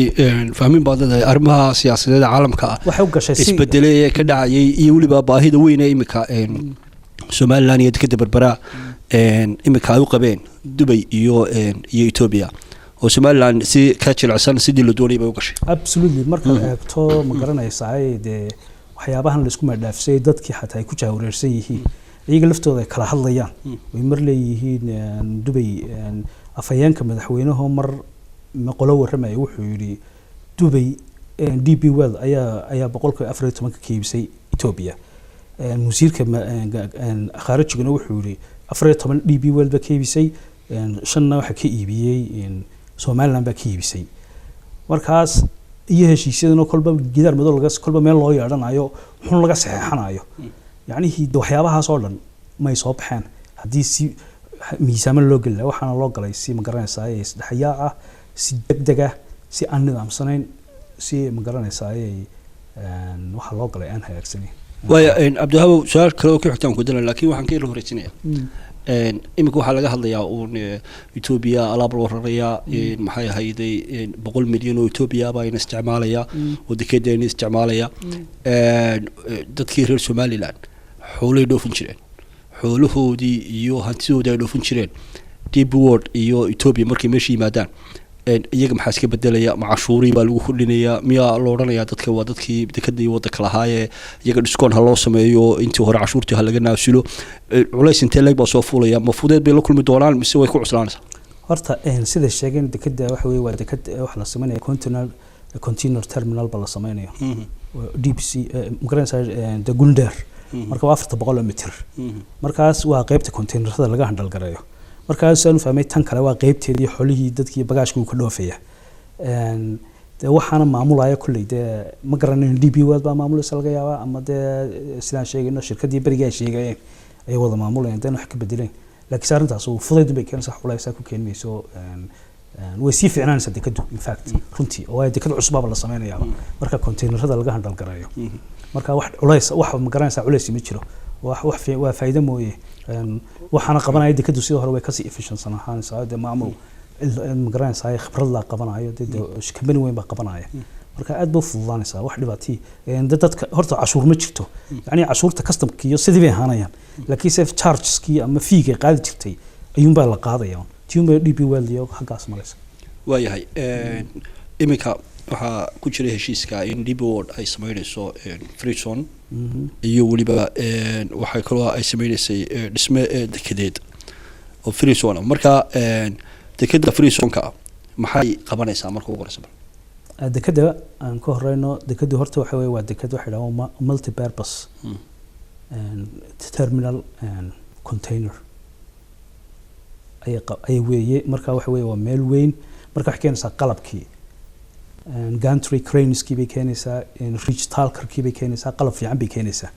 fahmin baa dad arrimaha siyaasadeed ee caalamka ah waxay u gashay si isbedelay ee ka dhacayay iyo weliba baahida weyn ee imika Somaliland iyo dekeda Berbera imika ay u qabeen Dubay iyo Ethiopia, oo Somaliland si ka jilicsan sidii la doonayay bay u gashay. Absolutely. Markaad eegto, ma garanaysaa, dee waxyaabahan laisku maadhaafsay, dadkii xataa ay ku jahwareersan yihiin, iyaga laftooda ay kala hadlayaan, way mar leeyihiin Dubay. Afhayeenka madaxweynaho mar qolo warramaya wuxuu yidhi Dubay DP World ayaa 14% ka iibisay Ethiopia. Wasiirka khaarijiguna wuxuu yidhi 14 DP World baa ka iibisay, shanna waxaa ka iibiyey Somaliland baa ka iibisay. Markaas iyo heshiisyadan oo kolba gidaar madow laga kolba meel loo yeedhanayo xun laga saxeexanayo, yacnihii de waxyaabahaas oo dhan may soo baxeen haddii si miisaaman loo geli lahaa. Waxaana loo galay si, ma garanaysaa, isdhexyaac ah, si degdeg ah, si aan nidaamsanayn, si, ma garanaysaa, waxaa loo galay aan hagaagsanayn. Waaya Cabdiwahabow, su-aal kale oo ku xigtaan ku dalan, laakiin waxaan ka yar horeysinaya iminka waxaa laga hadlayaa uun Ethiopia alaab loo rarayaa, maxay ahayday, 100 milyan oo Ethiopia baa ina isticmaalaya oo dekedeena isticmaalaya. Dadkii reer Somaliland xoolay dhoofin jireen, xoolahoodii iyo hantidoodii ay dhoofin jireen, DP World iyo Ethiopia markay meesha yimaadaan, iyaga maxaa iska bedelaya? Ma cashuurii baa lagu kordhinayaa? Miyaa la odhanayaa dadka waa dadkii dekada iyo wadanka lahaayee, iyaga discount ha loo sameeyo, intii hore cashuurtii ha laga naasilo? Culays intee leeg baa soo fuulaya? Ma fudeed bay la kulmi doonaan mise way ku cuslaanaysaa? Horta sida sheegeen dekeda waxa weeye waa deked waxa la sameynaya container terminal ba la sameynayo, deep sea, ma garanaysaa, de gundheer. Marka waa 400 mitir. Markaas waa qeybta containerada laga handle gareeyo. Markaas aan fahmay, tan kale waa qeybteedii xolihii, dadkii bagaashkii uu ka dhoofaya. Dee waxaana maamulaya kolley dee ma garanayn, DP World baa maamulaysa laga yaabaa, ama dee sidaan sheegayno shirkadii berigii ay sheegayeen ayay wada maamulayaan, dee wax ka bedeleen. Laakiinse arrintaas uu fudayd bay keenaysaa, culaysaa ku keenmayso. Way sii fiicnaanaysaa dekadu, in fact, runtii, oo waayo dekad cusbaaba la sameynayaaba marka containerada laga handle gareeyo. Marka wax culays, wax, ma garanaysaa, culays ma jiro, wax waa faa'iido mooye. Waxaana qabanaya dekadu sidoo hore way kasii efficientsan ahaanaysaa, dee maamul ma garanaysaa khibrad laa qabanayo, dee company weyn baa qabanaya. Marka aad bay u fududaanaysaa, wax dhibaatii dadka horta cashuur ma jirto, yacni cashuurta customka iyo sidii bay ahaanayaan, laakiinse chargeskii ama feegay qaadi jirtay ayuunbaa la qaadaya, tiunbay DP World iyo xaggaas maraysa. Waayahay, iminka Waxaa ku jira heshiiska in DP World ay sameyneyso free zone iyo weliba waxay kaloo ay sameyneysay dhisme dekedeed oo free zone. Marka dekeda free zone-ka maxay qabanaysaa marka ugu horeysa? Dekeda aan ka horeyno. Dekadu horta waxa weye waa deked waxay dhahaan multi-purpose terminal container ayay weeye. Marka waxa weye waa meel weyn. Marka waxay keenaysaa qalabkii, gantry cranes-kii bay keenaysaa, reach talkerkii bay keenaysaa, qalab fiican bay keenaysaa.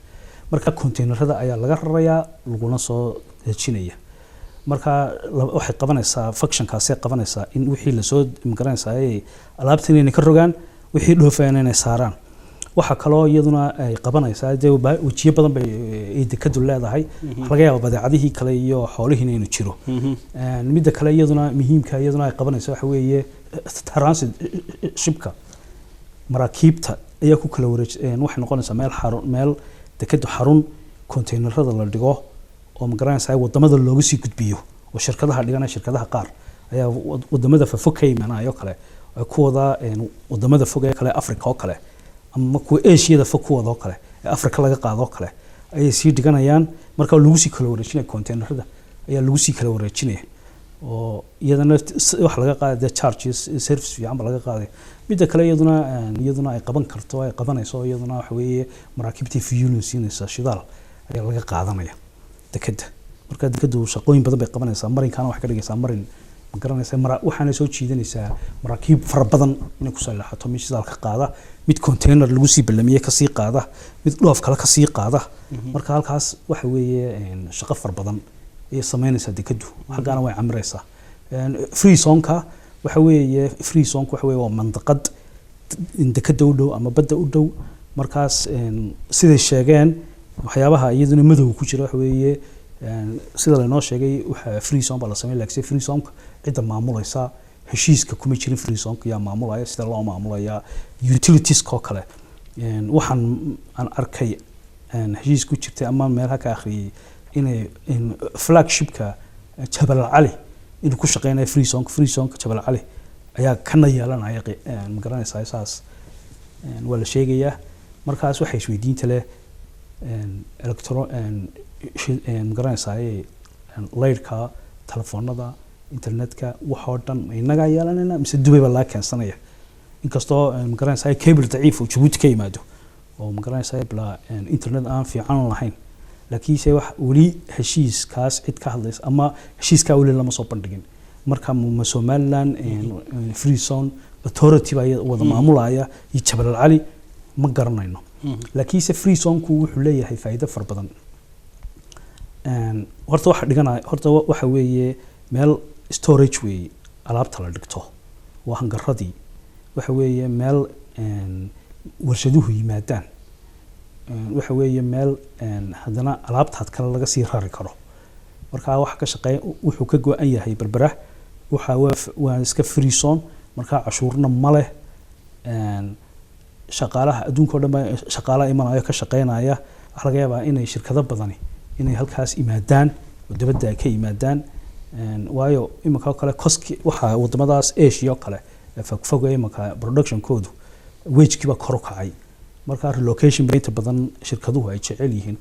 Marka containerada ayaa laga rarayaa, laguna soo dejinaya. Marka waxay qabanaysaa functionkaasay qabanaysaa in wixii lasoo magaranaysaa ay alaabtan inay ka rogaan, wixii dhoofayana inay saaraan. Waxaa kaloo iyaduna ay qabanaysaa, dee wejiyo badan bay ay dekadu leedahay. Waxaa laga yaabaa badeecadihii kale iyo xoolihiina inuu jiro. Midda kale iyaduna muhiimka iyaduna ay qabanaysa waxa weeye transit shipka, maraakiibta ayaa ku kala wareej. Waxay noqonaysaa meel xarun, meel dekadu xarun containerada la dhigo oo magaranaysaa wadamada looga sii gudbiyo oo shirkadaha dhiganaya. Shirkadaha qaar ayaa wadamada fofog ka imanaya oo kale, ay ku wada wadamada fog ee kale, Africa oo kale ama kuwa Asiada fog ku wada oo kale ee Africa laga qaado oo kale ayay sii dhiganayaan. Marka lagu sii kala wareejinaya, containerada ayaa lagu sii kala wareejinaya oo iyadana waxa laga qaaday dee charges, service fiican ba laga qaaday. Midda kale iyaduna ay qaban karto, ay qabanayso iyaduna waxa weeye maraakiibtii fueling siinaysa, shidaal ayaa laga qaadanaya dekeda. Marka dekadu shaqooyin badan bay qabanaysaa. Marinkana waxay ka dhigaysaa marin, ma garanaysaa, waxaana soo jiidanaysaa maraakiib fara badan inay kusoo leexato, mid shidaal ka qaada, mid container lagu sii ballamiyey kasii qaada, mid dhoof kale kasii qaada. Marka halkaas waxa weeye shaqo fara badan ayay sameynaysaa dekadu, xaggaana way camiraysaa. Free zone-ka waxa weeye, free zone-ka waxa weeye waa mandaqad dekada u dhow ama badda u dhow. Markaas siday sheegeen, waxyaabaha iyaduna madowga ku jira waxa weeye, sida laynoo sheegay, waxa free zone baa la sameyn, laakiin free zone-ka cidda maamulaysa heshiiska kuma jirin. Free zone-ka yaa maamulaya? Sida loo maamulaya? Utilities-ka oo kale, waxaan aan arkay heshiis ku jirtay ama meelaha ka akhriyay inay flagshipka Jabal Cali inuu ku shaqeynayo free zone. Free zone-ka Jabal Cali ayaa kana yeelanaya, ma garanaysaa, saas waa la sheegayaa. Markaas waxay isweydiinta leh electro ma garanaysaa, laydhka, telefoonada, internetka, waxoo dhan ma innagaa yeelanayna mise Dubay baa laga keensanaya? Inkastoo ma garanaysaa cable daciif oo Jabuuti ka yimaado oo ma garanaysaa bilaa internet aan fiican lahayn, laakiinse wax weli heshiiskaas cid ka hadlaysa ama heshiiskaa weli lama soo bandhigin. Marka ma Somaliland Free Zone Authority baa wada maamulaya iyo Jabal Cali? Ma garanayno. Laakiinse free zone-ku wuxuu leeyahay faa'iido fara badan. Horta waxa dhiganaya, horta waxa weeye meel storage weeye, alaabta la dhigto, waa hangaradii. Waxa weeye meel warshaduhu yimaadaan. Waxa weeye meel haddana alaabtaad kale laga sii rari karo. Marka waxa ka shaqeeya wuxuu ka go-an yahay Berbera, waxa waa iska free zone. Marka cashuurna ma leh. Shaqaalaha adduunka oo dhan baa shaqaalaha imanayo, ka shaqeynaya. Waxaa laga yaabaa inay shirkado badani inay halkaas yimaadaan oo dibadda ay ka yimaadaan. Waayo iminka oo kale cost-ki waxaa wadamadaas Asia oo kale ee fogfoga iminka productionkoodu wage-kii baa kor u kacay. Marka relocation ba inta badan shirkaduhu ay jecel yihiin.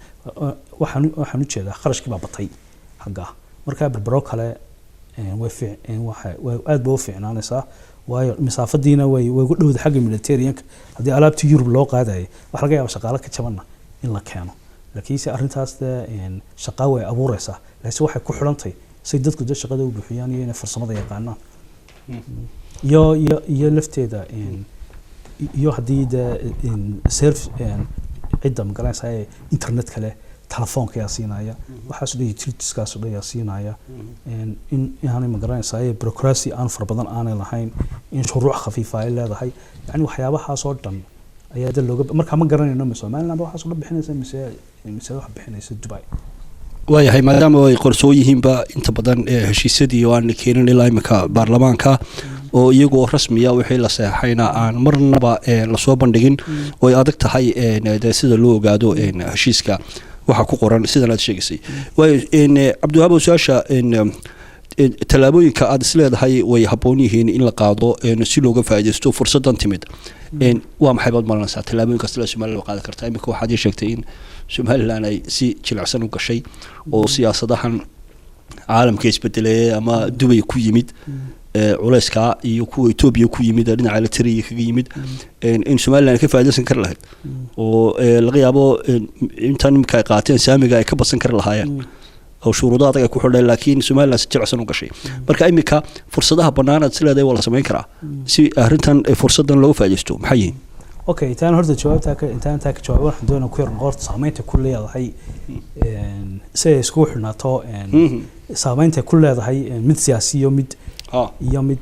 Waxaan ujeedaa kharashkii baa batay xaggaa. Marka Berbero kale way way aad ba u fiicnaanaysaa, waayo masaafadiina way ugu dhowda xagga Mediterraneanka. Haddii alaabtii Yurub loo qaadayay, waxa laga yaabaa shaqaale ka jabanna in la keeno. Laakiinse arrintaas dee shaqaa way abuureysaa, laakiinse waxay ku xidhantay say dadku dee shaqada u buuxiyaan iyo inay farsamada yaqaanaan iyo lafteeda iyo haddii dee serve cidda magaranaysaa ee internet kale, telefoonka yaa siinaya, waxaas dhan, utilitieskaas oo dhan yaa siinaya, in aanay magaranaysaa bureaucracy aan fara badan aanay lahayn, in shuruuc khafiifa ay leedahay, yani waxyaabahaas oo dhan ayaa de looga. Marka ma garanayno ma Somaliland ba waxaas oo dhan bixinaysa mise waxa bixinaysa Dubai. Waayahay, maadaama ay qarsoon yihiinba inta badan heshiisyadii oo aan la keenin ilaa imika baarlamaanka oo iyagoo rasmiya wixii la seexayna aan marnaba lasoo bandhigin, oo ay adag tahay dee sida loo ogaado heshiiska waxa ku qoran sidan aad sheegaysay. Waayo Cabdiwahaab, su-aasha Tallaabooyinka aad isleedahay way habboon yihiin in la qaado si looga faa'iidaysto fursaddan timid waa maxay baad maranaysaa? Tallaabooyinkaas la Somaliland qaadi kartaa? Iminka waxaad ii sheegtay in Somaliland ay si jilicsan u gashay oo siyaasadahan caalamka isbedelay ama Dubay ku yimid culeyskaa iyo kuwa Etoobiya ku yimid ee dhinaca Eritrea kaga yimid in Somaliland ay ka faa'iidaysan kari lahayd oo laga yaabo intan imika ay qaateen saamiga ay ka badsan kari lahaayeen oo shuruudo adag ay ku xidheen, laakiin Somaliland si jilicsan u gashay. Marka iminka fursadaha bannaan aad is leedahay waa la samayn karaa si arrintan fursaddan looga faa'iidaysto maxay yihiin? Okay, intaan horta jawaabtaa ka intaan intaa ka jawaabo, waxaan doonaa ku yar noqorta saameynta ku leedahay si ay iskugu xidhnaato saameynta ku leedahay mid siyaasi iyo mid iyo mid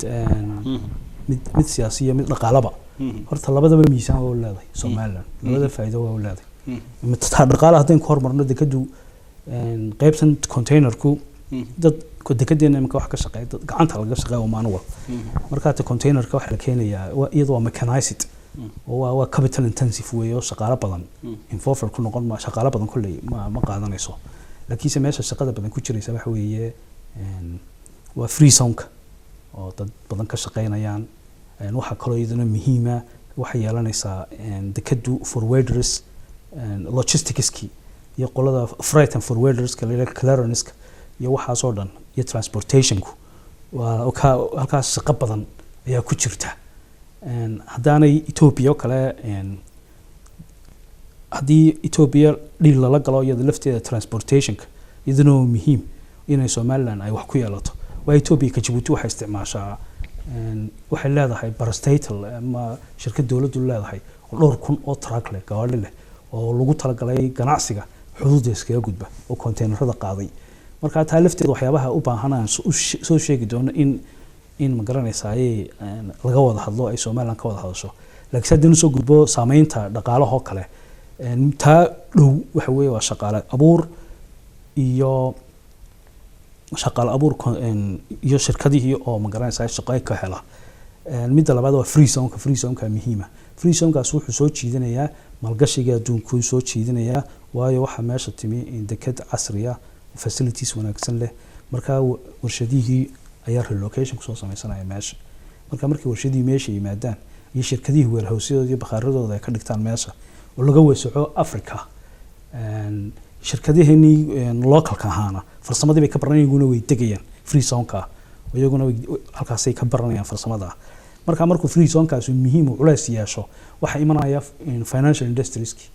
mid siyaasi iyo mid dhaqaalaba. Horta labadaba miisaan waa u leedahay Somaliland, labada faa'iido waa u leedahay. Taa dhaqaala haddaynu ku hormarno, dekadu qaybtan containerku dad dekedeena iminka wax ka shaqeeya, dad gacanta laga shaqeeya waa manual. Marka ta containerka waxa la keenayaa iyadu waa mechanized oo waa capital intensive weeye oo shaqaale badan involved ku noqon ma shaqaale badan kolley ma qaadanayso. Laakiinse meesha shaqada badan ku jiraysa waxa weeye waa free zoneka oo dad badan ka shaqeynayaan. Waxaa kaloo iyaduna muhiima waxay yeelanaysaa dekadu forwarders, logisticski iyo qolada freight and forwarderska la yidhaha, clearanceka iyo waxaasoo dhan iyo transportationku waa halkaas shaqo badan ayaa ku jirta. Haddaanay Ethiopia oo kale haddii Ethiopia dhiil lala galo iyada lafteeda transportationka iyaduna waa muhiim inay Somaliland ay wax ku yeelato. Waa Ethiopia ka Djibouti waxay isticmaashaa waxay leedahay parastatal ama shirkad dowladdu leedahay oo dhowr kun oo truck leh, gawaadhi leh oo lagu talagalay ganacsiga xuduudda iskaga gudba oo konteynerada qaaday. Marka taa lafteeda waxyaabaha u baahan aan soo sheegi doono in ma garanaysaa laga wada hadlo, ay Somaliland ka wada hadasho. Laakiin haddii usoo gudbo saameynta dhaqaalahoo kale, taa dhow waxa weeye waa shaqaale abuur iyo shaqaale abuur iyo shirkadihii oo ma garanaysaa shaqo ay ka hela. Midda labaad waa free zoneka. Free zoneka muhiima. Free zonekaas wuxuu soo jiidanayaa maalgashiga adduunkuu soo jiidanayaa, waayo waxaa meesha timi in deked casriya, facilities wanaagsan leh. Marka warshadihii ayaa relocation kusoo sameysanaya meesha. Marka markay warshadihii meesha yimaadaan iyo shirkadihii warehousyadooda iyo bakhaaradooda ay ka dhigtaan meesha oo laga weesaco Africa, shirkadaheenii localka ahaana farsamadii bay ka baranayaan, iyaguna way degayaan free zoneka, iyaguna halkaasay ka baranayaan farsamada. Marka markuu free zonekaasi muhiim uu culays yeesho, waxaa imanaya financial industrieski,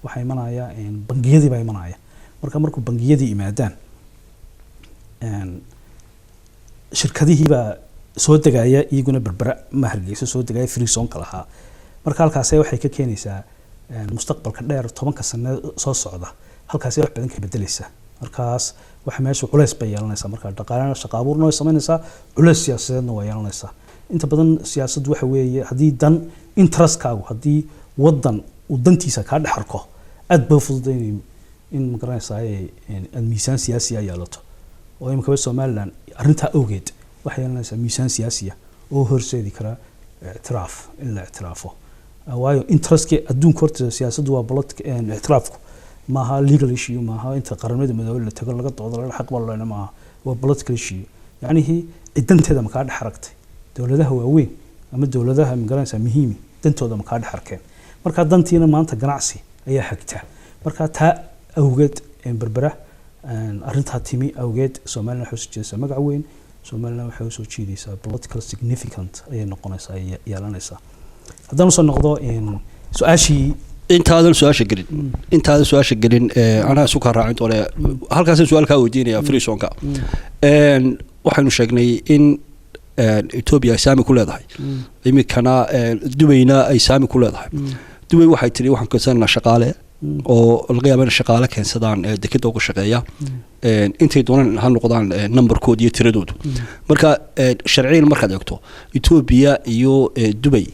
waxaa imanaya bangiyadii baa imanaya. Marka markuu bangiyadii yimaadaan, shirkadihii baa soo degaya iyaguna Berbera ma Hargeysa soo degaya free zoneka lahaa. Marka halkaasi waxay ka keenaysaa mustaqbalka dheer, 10ka sane soo socda, halkaasi wax badan ka bedeleysa. Markaas waxa meesha culays bay yeelanaysaa. Marka dhaqaalena shaqo abuurna way samaynaysaa, culays siyaasadeedna waa yeelanaysaa. Inta badan siyaasaddu waxa weeye haddii dan interestkaagu, haddii wadan uu dantiisa kaa dhex arko, aad bay u fududay in ma garanaysaa aad miisaan siyaasiya yeelato. Oo imikaba Somaliland arrintaa awgeed waxay yeelanaysaa miisaan siyaasiya oo horseedi kara ictiraaf, in la ictiraafo. Waayo interestkii adduunka horta siyaasaddu waa ictiraafku maaha legal issue, maaha inta Qaramada Midoobay la tago laga doodo laga xaq baa loo maaha, waa political issue. Yacnihii cidanteeda ma kaa dhex aragtay dowladaha waaweyn ama dowladaha ma garanaysaa muhiimi dantooda ma kaa dhex arkeen? Marka dantiina maanta ganacsi ayaa xigta. Marka taa awgeed Berbera arrintaa timi awgeed Somaliland waxay usoo jeedaysaa magac weyn. Somaliland waxay usoo jiidaysaa political significant ayay noqonaysaa, ay yeelanaysaa. Haddaan usoo noqdo su-aashii. Intaadan su-aasha gelin, anaa isu kaa raacin doone, halkaasaan su-aal kaa weydiinaya. Free zoneka waxaynu sheegnay in Ethiopia ay saami ku leedahay, iminkana Dubayna ay saami ku leedahay. Dubay waxay tiri waxaan keensananaa shaqaale oo laga yaaba in shaqaale keensadaan dekeda uga shaqeeya, intay doonaan ha noqdaan numberkooda iyo tiradoodu. Marka sharciyan markaad eegto, Ethiopia iyo Dubay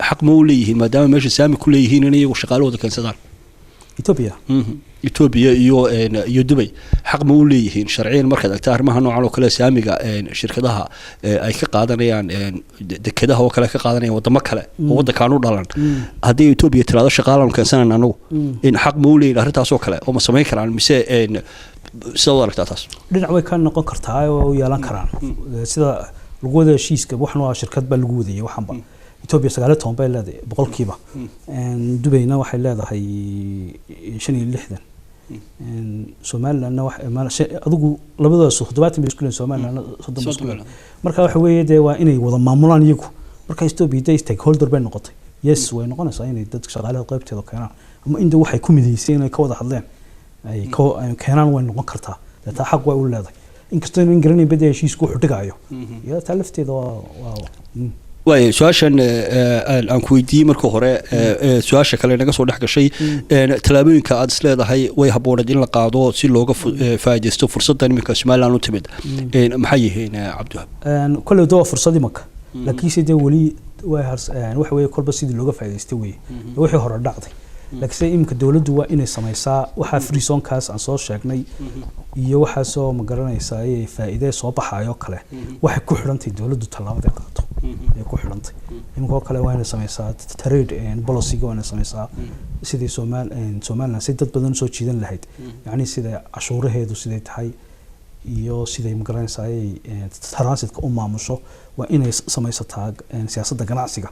xaq ma u leeyihiin, maadaama meesha saami ku leeyihiin, in iyagu shaqaalahooda keensadaan? Ethiopia? Ethiopia iyo Dubay xaq ma u leeyihiin sharciyan markaad eegto arrimaha noocan oo kale, saamiga shirkadaha ay ka qaadanayaan dekedaha oo kale, ka qaadanayaan wadamo kale oo waddankaan u dhalan? Haddii Ethiopia tiraado shaqaalaan keensanan anagu, in xaq ma u leeyihin arrintaas oo kale oo ma samayn karaan mise? Sida u aragtaa taas? Dhinac way ka noqon kartaa oo u yeelan karaan. Sida lagu wada heshiiska, waxan waa shirkad baa lagu wadayay. Waxanba Ethiopia 19 bay leedahay boqolkiiba, Dubayna waxay leedahay 65, Somalilandna wax adigu labadaas 70 bay isku leeyihiin, Somalilandna 30 bay isku leeyihiin. Marka waxa weeye dee waa inay wada maamulaan iyagu. Marka Ethiopia dee stakeholder bay noqotay. Yes, way noqonaysaa inay dadka shaqaalaha qaybteeda keenaan ama inta waxay ku mideysay inay ka wada hadleen ay ka ay keenaan, way noqon kartaa. Dee taa xaq way u leedahay, inkastoo inaan garanayn bada heshiisku wuxuu dhigayo. Iyo taa lafteeda waa. Waaya, su-aashan aan ku weydiiyey marka hore, su-aasha kale naga soo dhex gashay, tallaabooyinka aad is leedahay way habbooneed in la qaado si looga faa'iidaysto fursaddan iminka Somaliland u timid, maxay yihiin, Cabdiwahab? Kolley de waa fursad imanka, laakiinse dee weli way waxa weeye kolba sidii looga faa'iidaystay weeye wixii hore dhacday. Laakiinse iminka dowladdu waa inay samaysaa waxaa free zone-kaas aan soo sheegnay iyo waxaasoo, ma garanaysaa, ay faa'iide soo baxayo kale. Waxay ku xidhantay dowladdu tallaabada qaato ayay ku xidhantay. Iminka oo kale waa inay samaysaa trade policy-ga, waa inay samaysaa sidii Somaliland si dad badan usoo jiidan lahayd, yacni sida cashuuraheedu siday tahay iyo siday, ma garanaysaa, ay transitka u maamusho. Waa inay samaysataa siyaasadda ganacsiga.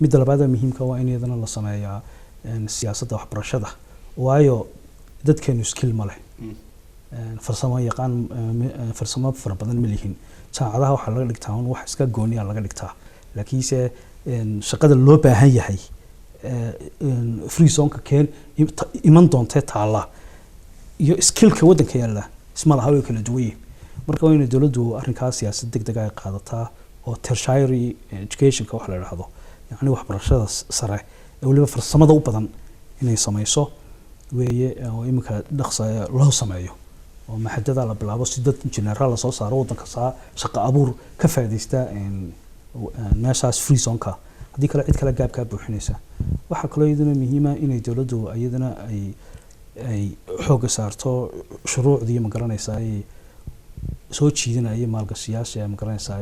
Midda labaad ee muhiimka waa in iyadana la sameeyaa siyaasadda waxbarashada, waayo dadkeenu skill ma leh, farsamo yaqaan, farsamo fara badan ma lihin. Jaamacadaha waxaa laga dhigtaa un wax iska gooniya laga dhigtaa, laakiinse shaqada loo baahan yahay free zone-ka keen iman doontee taalla iyo skillka waddanka yaalla isma laha, way kala duwan yihiin. Marka waa inay dowladdu arrinkaas siyaasad deg deg ay qaadataa oo tertiary educationka wax la idhaahdo, yacni waxbarashada sare ee weliba farsamada u badan, inay samayso weeye, oo iminka dhaqsa loo sameeyo oo maxadada la bilaabo si dad injineera lasoo saaro waddanka saa shaqo abuur ka faa'iidaysta meeshaas free zone-ka. Haddii kale cid kale gaabkaa buuxinaysa. Waxaa kaloo iyaduna muhiima inay dowladdu iyadana ay xoogga saarto shuruucdii, ma garanaysaa, ay soo jiidanaya maalgashiyaasha, ma garanaysaa,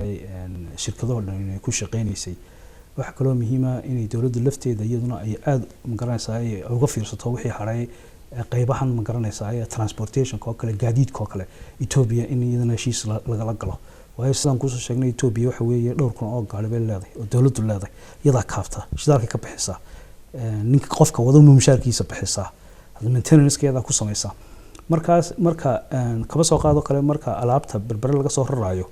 shirkadoo dhan inay ku shaqeynaysay. Waxaa kaloo muhiima inay dowladda lafteeda iyaduna ay aada, ma garanaysaa, ay uga fiirsato wixii hadhay qeybahan, ma garanaysaa, transportationka oo kale, gaadiidka oo kale, Ethiopia in iyadana heshiis lagala galo. Waayo sidaan kusoo sheegnay, Ethiopia waxa weeye dhowr kun oo gaari bay leedahay oo dowladdu leedahay, iyadaa kaafta, shidaalka ka bixisaa, ninka qofka wada mushaarkiisa bixisaa, maintenance iyadaa ku samaysaa. Markaas marka kaba soo qaado kale, marka alaabta Berbere laga soo raraayo,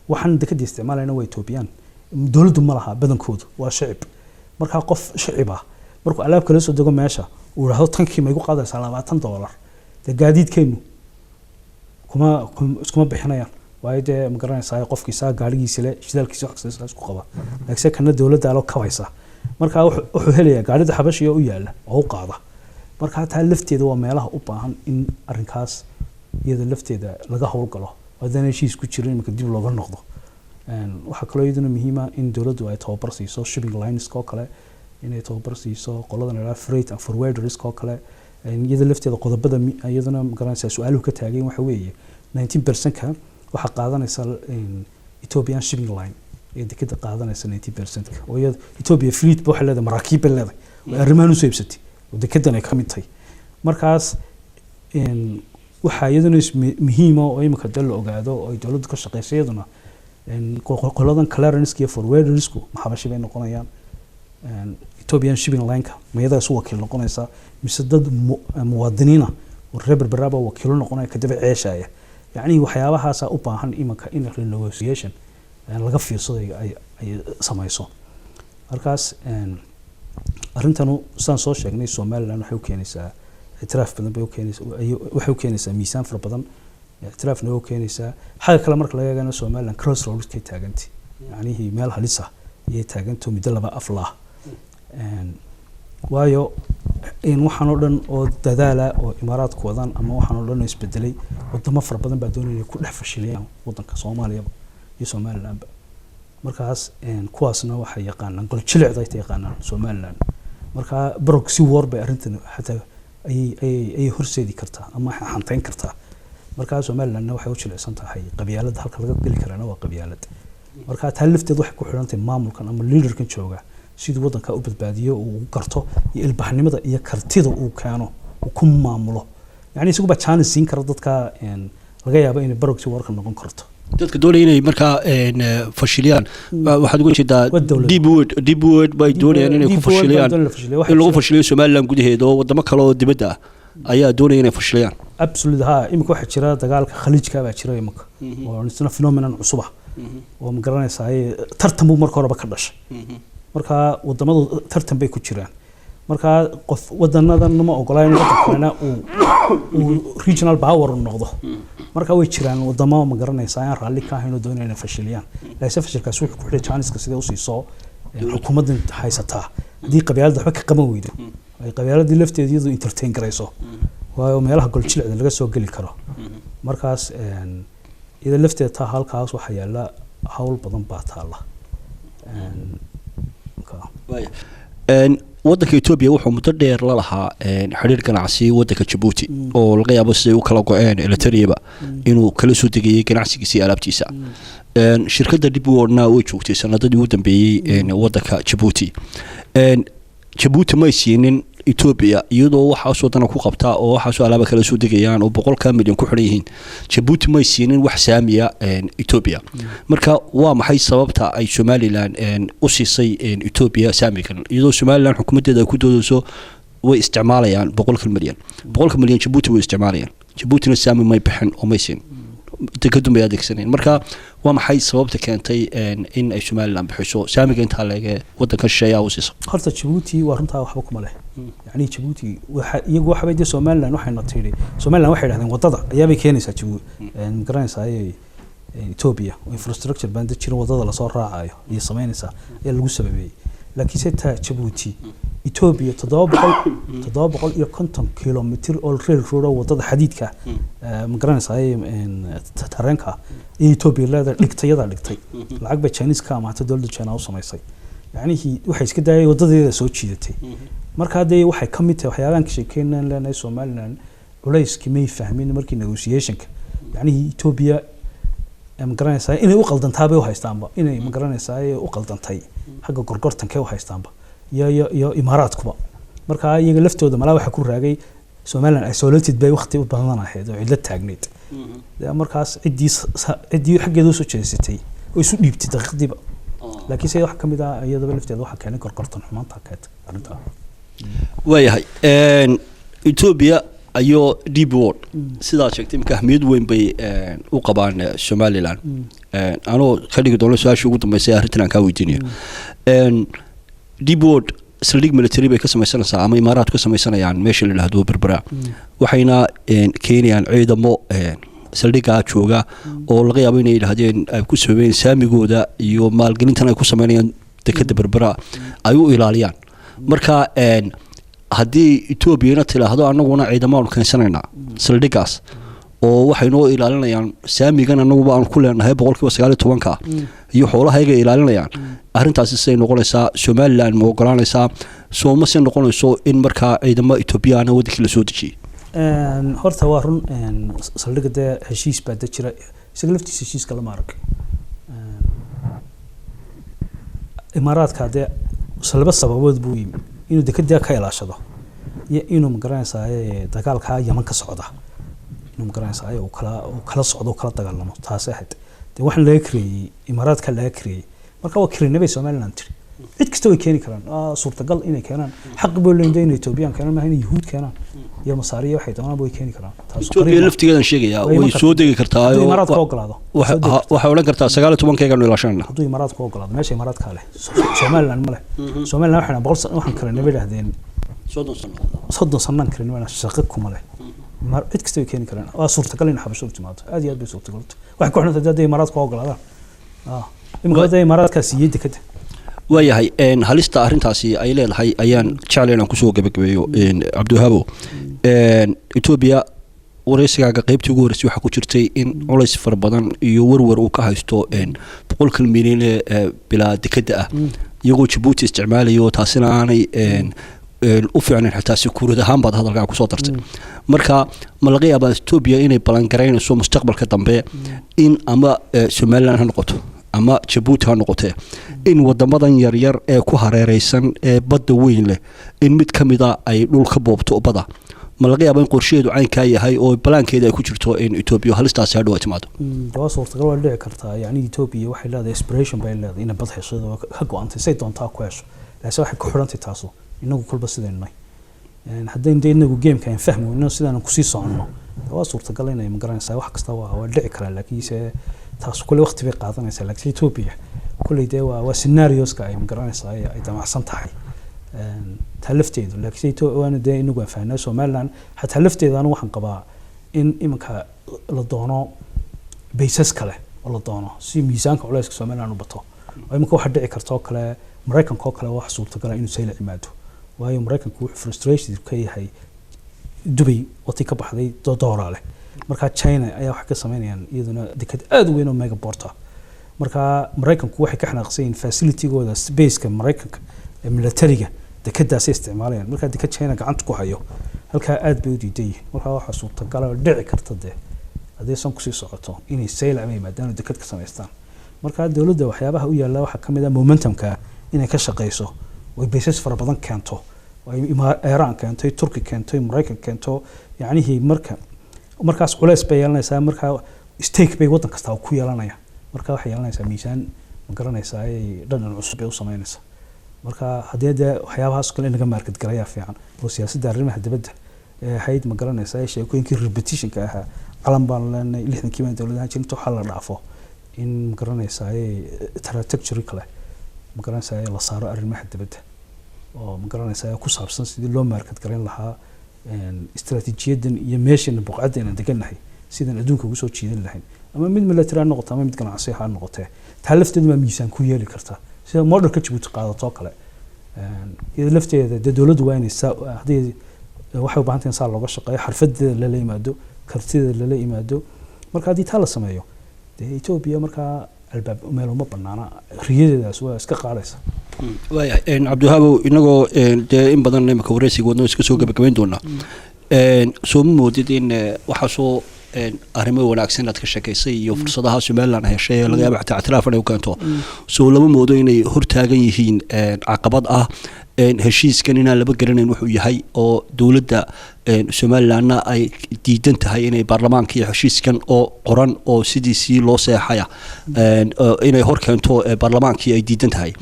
waxaan dekada isticmaalayna waa Ethiopian, dowladdu ma laha, badankoodu waa shicib. Markaa qof shicib ah markuu alaab kala soo dego meesha uu yidhaahdo tankii ma igu qaadaysaa $20, dee gaadiidkeenu kuma iskuma bixinayaan. Waayo dee, ma garanaysaa, qofkii saa gaarigiisa le, shidaalkiisa, wax kasta isku qaba, laakiinse kana dowladda alo kabaysa. Marka wuxuu helayaa gaarida xabashiga u yaala oo u qaada. Marka taa lafteeda waa meelaha u baahan in arrinkaas iyada lafteeda laga howlgalo, haddana heshiis ku jiro iminka dib looga noqdo. Waxaa kaloo iyaduna muhiima in dowladdu ay tababar siiso shipping lines oo kale, inay tababar siiso qoladan la freight and forwarders oo kale. Iyada lafteeda qodobada iyaduna, ma garanaysaa, su-aaluhu ka taagan waxa weeye 19%-ka waxaa qaadanaysa Ethiopian shipping line ee dekeda qaadanaysa 19%-ka, oo iyada Ethiopia fleet ba waxay leedahay, maraakiib bay leedahay oo arrimahan usoo iibsatay oo dekedan ay ka mid tahay. Markaas waxaa iyaduna muhiima oo imika dee la ogaado oo ay dowladdu ka shaqeyso iyaduna qoladan clearance iyo forwardersku maxabashi bay noqonayaan? Ethiopian shipping line-ka mayadaa isu wakiil noqonaysa mise dad muwaadiniina oo reer Berberaaba wakiilo noqonaya kadaba ceeshaya? Yacni waxyaabahaasa u baahan imanka in renegotiation laga fiirsado ay samayso. Markaas arrintanu sidaan soo sheegnay Somaliland waxay u keenaysaa ictiraaf badan bay u keenaysaa, waxay u keenaysaa miisaan fara badan, ictiraafna way u keenaysaa. Xagga kale marka laga eegana, Somaliland crossroadskay taagantay, yacnihii meel halis ah ayay taagantay, muddo laba afla ah. Waayo in waxaan oo dhan oo dadaala oo Imaaraadku wadaan ama waxaan oo dhan oo isbedelay, wadamo fara badan baa doonaya inay ku dhex fashiliyaan wadanka Soomaaliyaba iyo Somalilandba. Markaas kuwaasna waxay yaqaanaan qol jilicda ay yaqaanaan Somaliland. Marka proxy war bay arrintan xataa ayay horseedi kartaa ama xanteyn kartaa. Markaa Somalilandna waxay u jilicsan tahay qabyaalada, halka laga geli karaana waa qabyaalad. Marka taa lafteed waxay ku xidhan tahay maamulkan ama leaderkan jooga siduu waddanka u badbaadiyo, uu u garto iyo ilbaxnimada iyo kartida uu keeno uu ku maamulo. Yani isagu baa chance siin kara dadka laga yaabo inay proxy warka noqon karto. Dadka doonaya inay markaa fashiliyaan waxaad uga jeedaa? Waa dowlad. DP World bay doonayaan inay ku DP World baa fashiliyaan doonaya la fashiliyo. In lagu fashiliyo Somaliland gudaheeda, oo wadamo kale oo dibadda ah ayaa doonaya inay fashiliyaan. Absolutely, ha. Imika waxaa jira dagaalka Khaliijka baa jira imika, oo isna phenomenon cusub ah, oo ma garanaysaa, tartan buu marka horeba ka dhashay. Marka wadamadu tartan bay ku jiraan. Marka qof wadanadan ma ogola in wadan kalena uu regional power noqdo. Marka way jiraan wadamo, ma garanaysaa, aan raalli ka ahayn oo doonaya inay fashiliyaan. Laakiin fashilkaasi wuxuu ku xidhay chance-ka sidee usiiso xukuumaddan haysataa. Haddii qabyaaladda waxba ka qaban weydo, ay qabyaaladii lafteeda iyadu entertain garayso, waayo meelaha goljilicda laga soo geli karo. Markaas iyada lafteeda taa halkaas waxaa yaala hawl badan baa taala. Waaya. Waddanka Etoobiya wuxuu muddo dheer la lahaa xidhiir ganacsi waddanka Jabuuti, oo laga yaabo siday u kala go-een Eritreyaba inuu kala soo degayay ganacsigiisa iyo alaabtiisa. Shirkadda DP Worldna way joogtay sanadadii ugu dambeeyey waddanka Jabuuti. Jabuuti may siinin Etoobiya, iyadoo waxaasoo dana ku qabtaa oo waxaasoo alaaba kala soo degayaan oo 100-ka milyan ku xidhan yihiin, Jabuuti may siinin wax saamiya Etoobiya. Marka waa maxay sababta ay Somaliland u siisay Etoobiya saamigan, iyadoo Somaliland xukuumaddeeda ay ku doodeyso way isticmaalayaan 100-ka milyan? 100-ka milyan Jabuuti way isticmaalayaan, Jabuutina saami may bixin oo may siin, dekadun bay adeegsaneen. Marka waa maxay sababta keentay in ay Somaliland bixiso saamiga intaa leege wadanka shisheeyaa u siisa? Horta Jabuuti waa runtaa, waxba kuma leh. Yani Jabuuti waxa iyagu waxbay dee Somaliland waxayna tidhi, Somaliland waxay dhahdeen wadada ayaabay keenaysaa Jabuuti, ma garanaysaa, Ethiopia oo infrastructure baan dad jirin, wadada lasoo raacayo iyo samaynaysaa ayaa lagu sababeeyey. Laakiin se taa Jabuuti, Ethiopia 750 kilomitir oo rail road oo wadada xadiidka, ma garanaysaa, tareenka iyo Ethiopia leedahay dhigtayadaa dhigtay, lacag bay Chinese ka amaatay, dowladda China u samaysay. Yacnihii waxay iska daayay wadadeeda soo jiidatay. Marka dee waxay ka mid tahay waxyaabahan ka sheekeynaan leenahay Somaliland culayskii may fahmin markii negotiationka. Yacnihii Ethiopia, ma garanaysaa, inay u qaldantaa bay u haystaanba, inay, ma garanaysaa, u qaldantay xagga gorgortankay u haystaanba, iyo Imaaraadkuba. Marka iyaga laftooda malaa waxaa ku raagay Somaliland isolated bay waqti u badan ahayd oo cidlo taagneyd. Dee markaas ciddii xaggeeda usoo jeesatay oo isu dhiibtay daqiiqdiiba. Laakiin se wax ka mid ah iyadaba lafteeda waxaa keenay gorgortan xumaanta keentay arrintaa. Waayahay. Etoobiya iyo DP World, sidaad sheegtay, imika ahmiyad weyn bay u qabaan Somaliland. Anoo ka dhigi doono su-aasha ugu dambeysay arrintan aan kaa weydiinayo, DP World saldhig military bay ka samaysanaysaa ama Imaaraad ka samaysanayaan meesha la yidhaahdo Berbera, waxayna keenayaan ciidamo saldhigaa jooga, oo laga yaabo inay yidhaahdeen ay ku sababeen saamigooda iyo maalgelintan ay ku sameynayaan dekeda Berbera ay u ilaaliyaan. Marka haddii Etoobiyana tilaahdo anaguna ciidamaanu keensanaynaa saldhigaas oo waxay noo ilaalinayaan saamigan anaguba aanu ku leenahay 19%-ka iyo xoolahayga ilaalinayaan, arrintaasi siday noqonaysaa? Somaliland ma ogolaanaysaa? Sooma se noqonayso in markaa ciidamo Etoobiyana wadankii lasoo dejiyey? Horta waa run, saldhigga dee heshiis baa de jira, isaga laftiisa heshiiska lama arag. Imaaraadka dee laba sababood buu yimi: inuu dekedaa ka ilaashado iyo inuu, magaranaysaa, dagaalkaa Yaman ka socda inuu, magaranaysaa, uu kala socdo, uu kala dagaalamo. Taasi ahayd dee waxaan laga kareeyey, Imaaraadka laga kareeyey. Marka waa kareynay bay Somaliland tiri. Cid kasta way keeni karaan, waa suurtagal inay keenaan, xaq boo leeyihiin inay Ethiopian keenaan, maaha inay Yuhuud keenaan iyo Masaariya, waxay doonaan way keeni karaan. Taas Etoobiya laftigeedan sheegayaa way way iman soo degi kartaa hadduu oo Imaaraadka ogolaado. Soo degi kartaa. Waxay odhan kartaa 19-kaygaanu ilaashanayna. Hadduu Imaaraadka ogolaado. Meesha Imaaraadka leh, Somaliland ma leh. Somaliland waxay 100 waxaan kareynay bay dhahdeen. 30 sano. 30 sanaan kareynay baa, shaqo kuma leh. Cid kasta way keeni karaan, waa suurtagal in xabasho u timaado, aad iyo aad bay suurtagal u tahay. Waxay ku xidhan tahay hadday Imaaraadka ogolaadaan. Iminka hadda Imaaraadkaa siiyey dekeda. Waayahay. Halista arrintaasi ay leedahay ayaan jeclay inaan kusoo gabagabeeyo. Cabdiwahaabo, Etoobiya wareysigaaga qeybtii ugu horreysay waxaa ku jirtay in culays fara badan iyo warwar uu ka haysto 100-kan milyan ee bilaa dekeda ah, iyagoo Jabuuti isticmaalayo, taasina aanay u fiicnayn xitaa sekuurad ahaan baad hadalkaa kusoo dartay. Marka ma laga yaabaa Etoobiya inay balangaraynayso mustaqbalka dambe in ama Somaliland ha noqoto ama Jabuuti ha noqotee, in wadamadan yaryar ee ku hareereysan ee badda weyn leh in mid ka mida ay dhul ka boobto badda? Ma laga yaaba in qorshaheedu caynkaa yahay oo balaankeeda ay ku jirto in Etoobiya halistaasi hadhow ay timaado? Waa suurtagal, waa dhici kartaa. Yani Ethiopia waxay leedahay aspiration bay leedahay inay bad hesho, iyadoo ka go-antay say doontaa ku hesho, laakiin waxay ku xidhantay taasu inagu kolba sidaynu nahay. Haddaynu dee inagu gameka aan fahmi weyno, sidaan kusii soconno, waa suurtagal inay, magaranaysaa, wax kasta waa dhici karaa, laakiinse taas kule waqti bay qaadanaysaa. Laakiin Ethiopia kulley dee waa scenarioska ay, magaranaysaa, ay damacsan tahay taa lafteedu. Laakiin waana dee inagu aan fahnaa Somaliland xataa lafteeda. Anigu waxaan qabaa in iminka la doono bases kale oo la doono si miisaanka culayska Somaliland u bato, oo iminka waxaa dhici karta oo kale Maraykanka oo kale wax suurtagala inuu Saylac yimaado, waayo Maraykanku wuxuu frustration ka yahay Dubay wati ka baxday doora leh. Marka China ayaa waxay ka sameynayaan iyaduna dekad aad u weyn oo mega port ah. Marka Maraykanku waxay ka xanaaqsan yihiin facilitygooda, spaceka Maraykanka ee militariga dekadaasay isticmaalayaan. Marka dekad China gacanta ku hayo halkaa aad bay u diidan yihiin. Marka waxaa suurtagala oo dhici karta dee haddii san kusii socoto inay Saylac ba yimaadaan oo dekad ka samaystaan. Marka dowladda waxyaabaha u yaalla waxaa ka mid ah momentumka inay ka shaqeyso oo ay bases fara badan keento, oo ay Iran keento, Turki keento, Maraykan keento. Yacnihii marka markaas culays bay yeelanaysaa, markaa stake bay waddan kasta ku yeelanaya. Marka waxay yeelanaysaa miisaan, ma garanaysaa, ay dhadhan cusub bay u samaynaysaa. Marka haddii dee waxyaabahaas kale in laga market garayaa fiican oo siyaasadda arrimaha dibadda ee ahayd, ma garanaysaa, sheekooyinkii repetitionka ahaa, calan baan leenahay, 60-kii baan dowladahan jirinta, waxaa la dhaafo in, ma garanaysaa, trajectory kale, ma garanaysaa, la saaro arrimaha dibadda oo, ma garanaysaa, ku saabsan sidii loo market garayn lahaa istaraatiijiyadan iyo meeshana buqcadda inaan degannahay, sidaan adduunka ugu soo jiidan lahayn, ama mid military ha noqoto ama mid ganacsi ha noqotee. Taa lafteedu waa miisaan ku yeeli karta, sida modelka Jabuuti qaadato kale. Iyada lafteeda dee dowladdu waa inay saa haddii waxay u baahan tahay in saa looga shaqeeyo, xirfadeeda lala yimaado, kartideeda lala yimaado. Marka haddii taa la sameeyo, dee Etoobiya markaa albaab meel uma banaana, riyadeedaas waa iska qaadaysa. Waayahay Cabdiwahaabow, inagoo dee in badan imika wareysiga wadno iska soo gabagabayn doonaa, soo ma moodid in waxaa soo arrimo wanaagsan aad ka sheekaysay iyo fursadaha Somaliland heshay ee laga yaaba xataa ictiraaf inay u keento, soo lama moodo inay hortaagan yihiin caqabad ah heshiiskan inaan laba garanayn wuxuu yahay, oo dowladda Somalilandna ay diidan tahay inay baarlamaanka iyo heshiiskan oo qoran oo sidiisii loo seexaya inay hor keento baarlamaankii ay diidan tahay,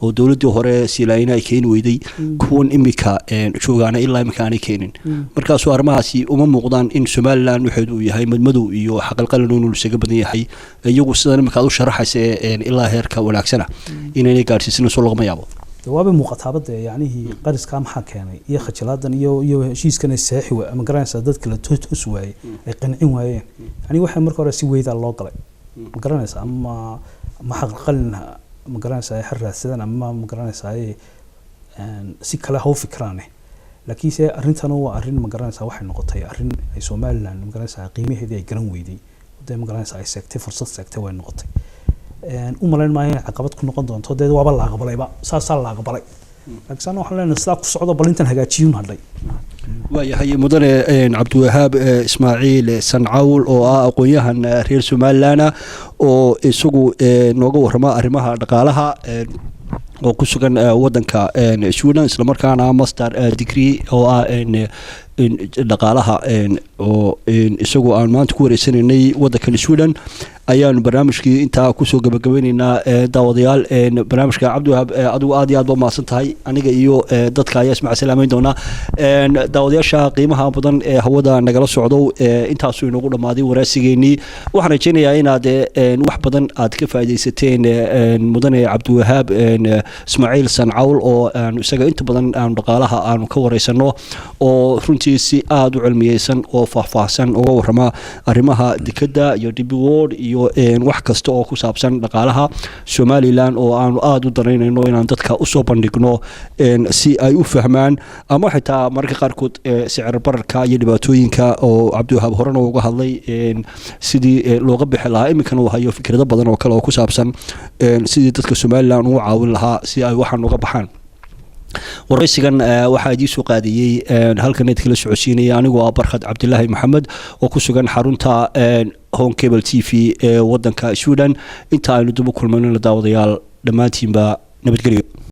oo dowladdii hore Siilaayina ay keeni weyday, kuwan imika joogaana ilaa imika aanay keenin? Markaasoo arrimahaasi uma muuqdaan in Somaliland waxeedu uu yahay madmadow iyo xaqalqalin inuu isaga badan yahay, iyagu sidan imika aad u sharaxaysa ilaa heerka wanaagsana inaynay gaadhsiisana, soo lagama yaabo? Dee waabay muuqataaba dee, yacnihii qariskaa maxaa keenay iyo khajilaadan iyo heshiiskan ay seexi ma garanaysaa, dadka la toos waayey ay qancin waayeen? Yani waxay marka hore si weydaa loo galay, ma garanaysaa, ama ma xaqalqalin, ma garanaysaa, ha raadsadaan ama, ma garanaysaa, si kale ha u fikiraane. Laakiinse arrintan waa arrin, ma garanaysaa, waxay noqotay arrin ay Somaliland, ma garanaysaa, qiimaheedii ay garan weyday, dee, ma garanaysaa, ay seegtay, fursad seegtay way noqotay. U malayn maayo inay caqabad ku noqon doonto. Dee waaba la aqbalayba, saasaa la aqbalay, laakiin ana waxaan leenahay sidaa ku socdo, bal intan hagaajiyuun hadhay. Waayahay mudane Cabdiwahaab Ismaaciil Sancawl oo ah aqoon-yahan reer Somaliland oo isagu nooga warrama arrimaha dhaqaalaha oo ku sugan wadanka Sweden, islamarkaana master degree oo ah dhaqaalaha oo isagu aan maanta ku wareysanaynay wadankan Sweden, ayaanu barnaamijkii intaa kusoo gabagabeyneynaa. Daawadayaal, barnaamijka Cabdiwahaab, adigu aad iyo aad ba mahadsan tahay. Aniga iyo dadka ayaa ismac salaameyn doonaa. Daawadayaasha qiimaha badan ee hawada nagala socdo, intaasuu inoogu dhammaaday waraasigeenii. Waxaan rajeynayaa inaad wax badan aad ka faaidaysateen mudane Cabdiwahaab Ismaaciil Sancawl oo aanu isaga inta badan aanu dhaqaalaha aanu ka wareysano, oo runtii si aada u cilmiyeysan oo faahfaahsan uga warrama arrimaha dekadda iyo DP World iyo wax kasta oo ku saabsan dhaqaalaha Somaliland, oo aanu aada u danaynayno inaan dadka usoo bandhigno si ay u fahmaan, ama xitaa mararka qaarkood sicir bararka iyo dhibaatooyinka oo Cabdiwahaab horena uga hadlay sidii looga bixi lahaa. Iminkana uu hayo fikrado badan oo kale oo ku saabsan sidii dadka Somaliland ugu caawin lahaa si ay waxaan uga baxaan. Waraysigan waxaa idiin soo qaadiyey, halkan idkala socodsiinaya anigoo ah Barkhad Cabdilaahi Maxamed oo ku sugan xarunta Horn Cable TV ee wadanka Sweden. Inta aynu dib u kulmanona, daawadayaal, dhammaantiinba nabadgelyo.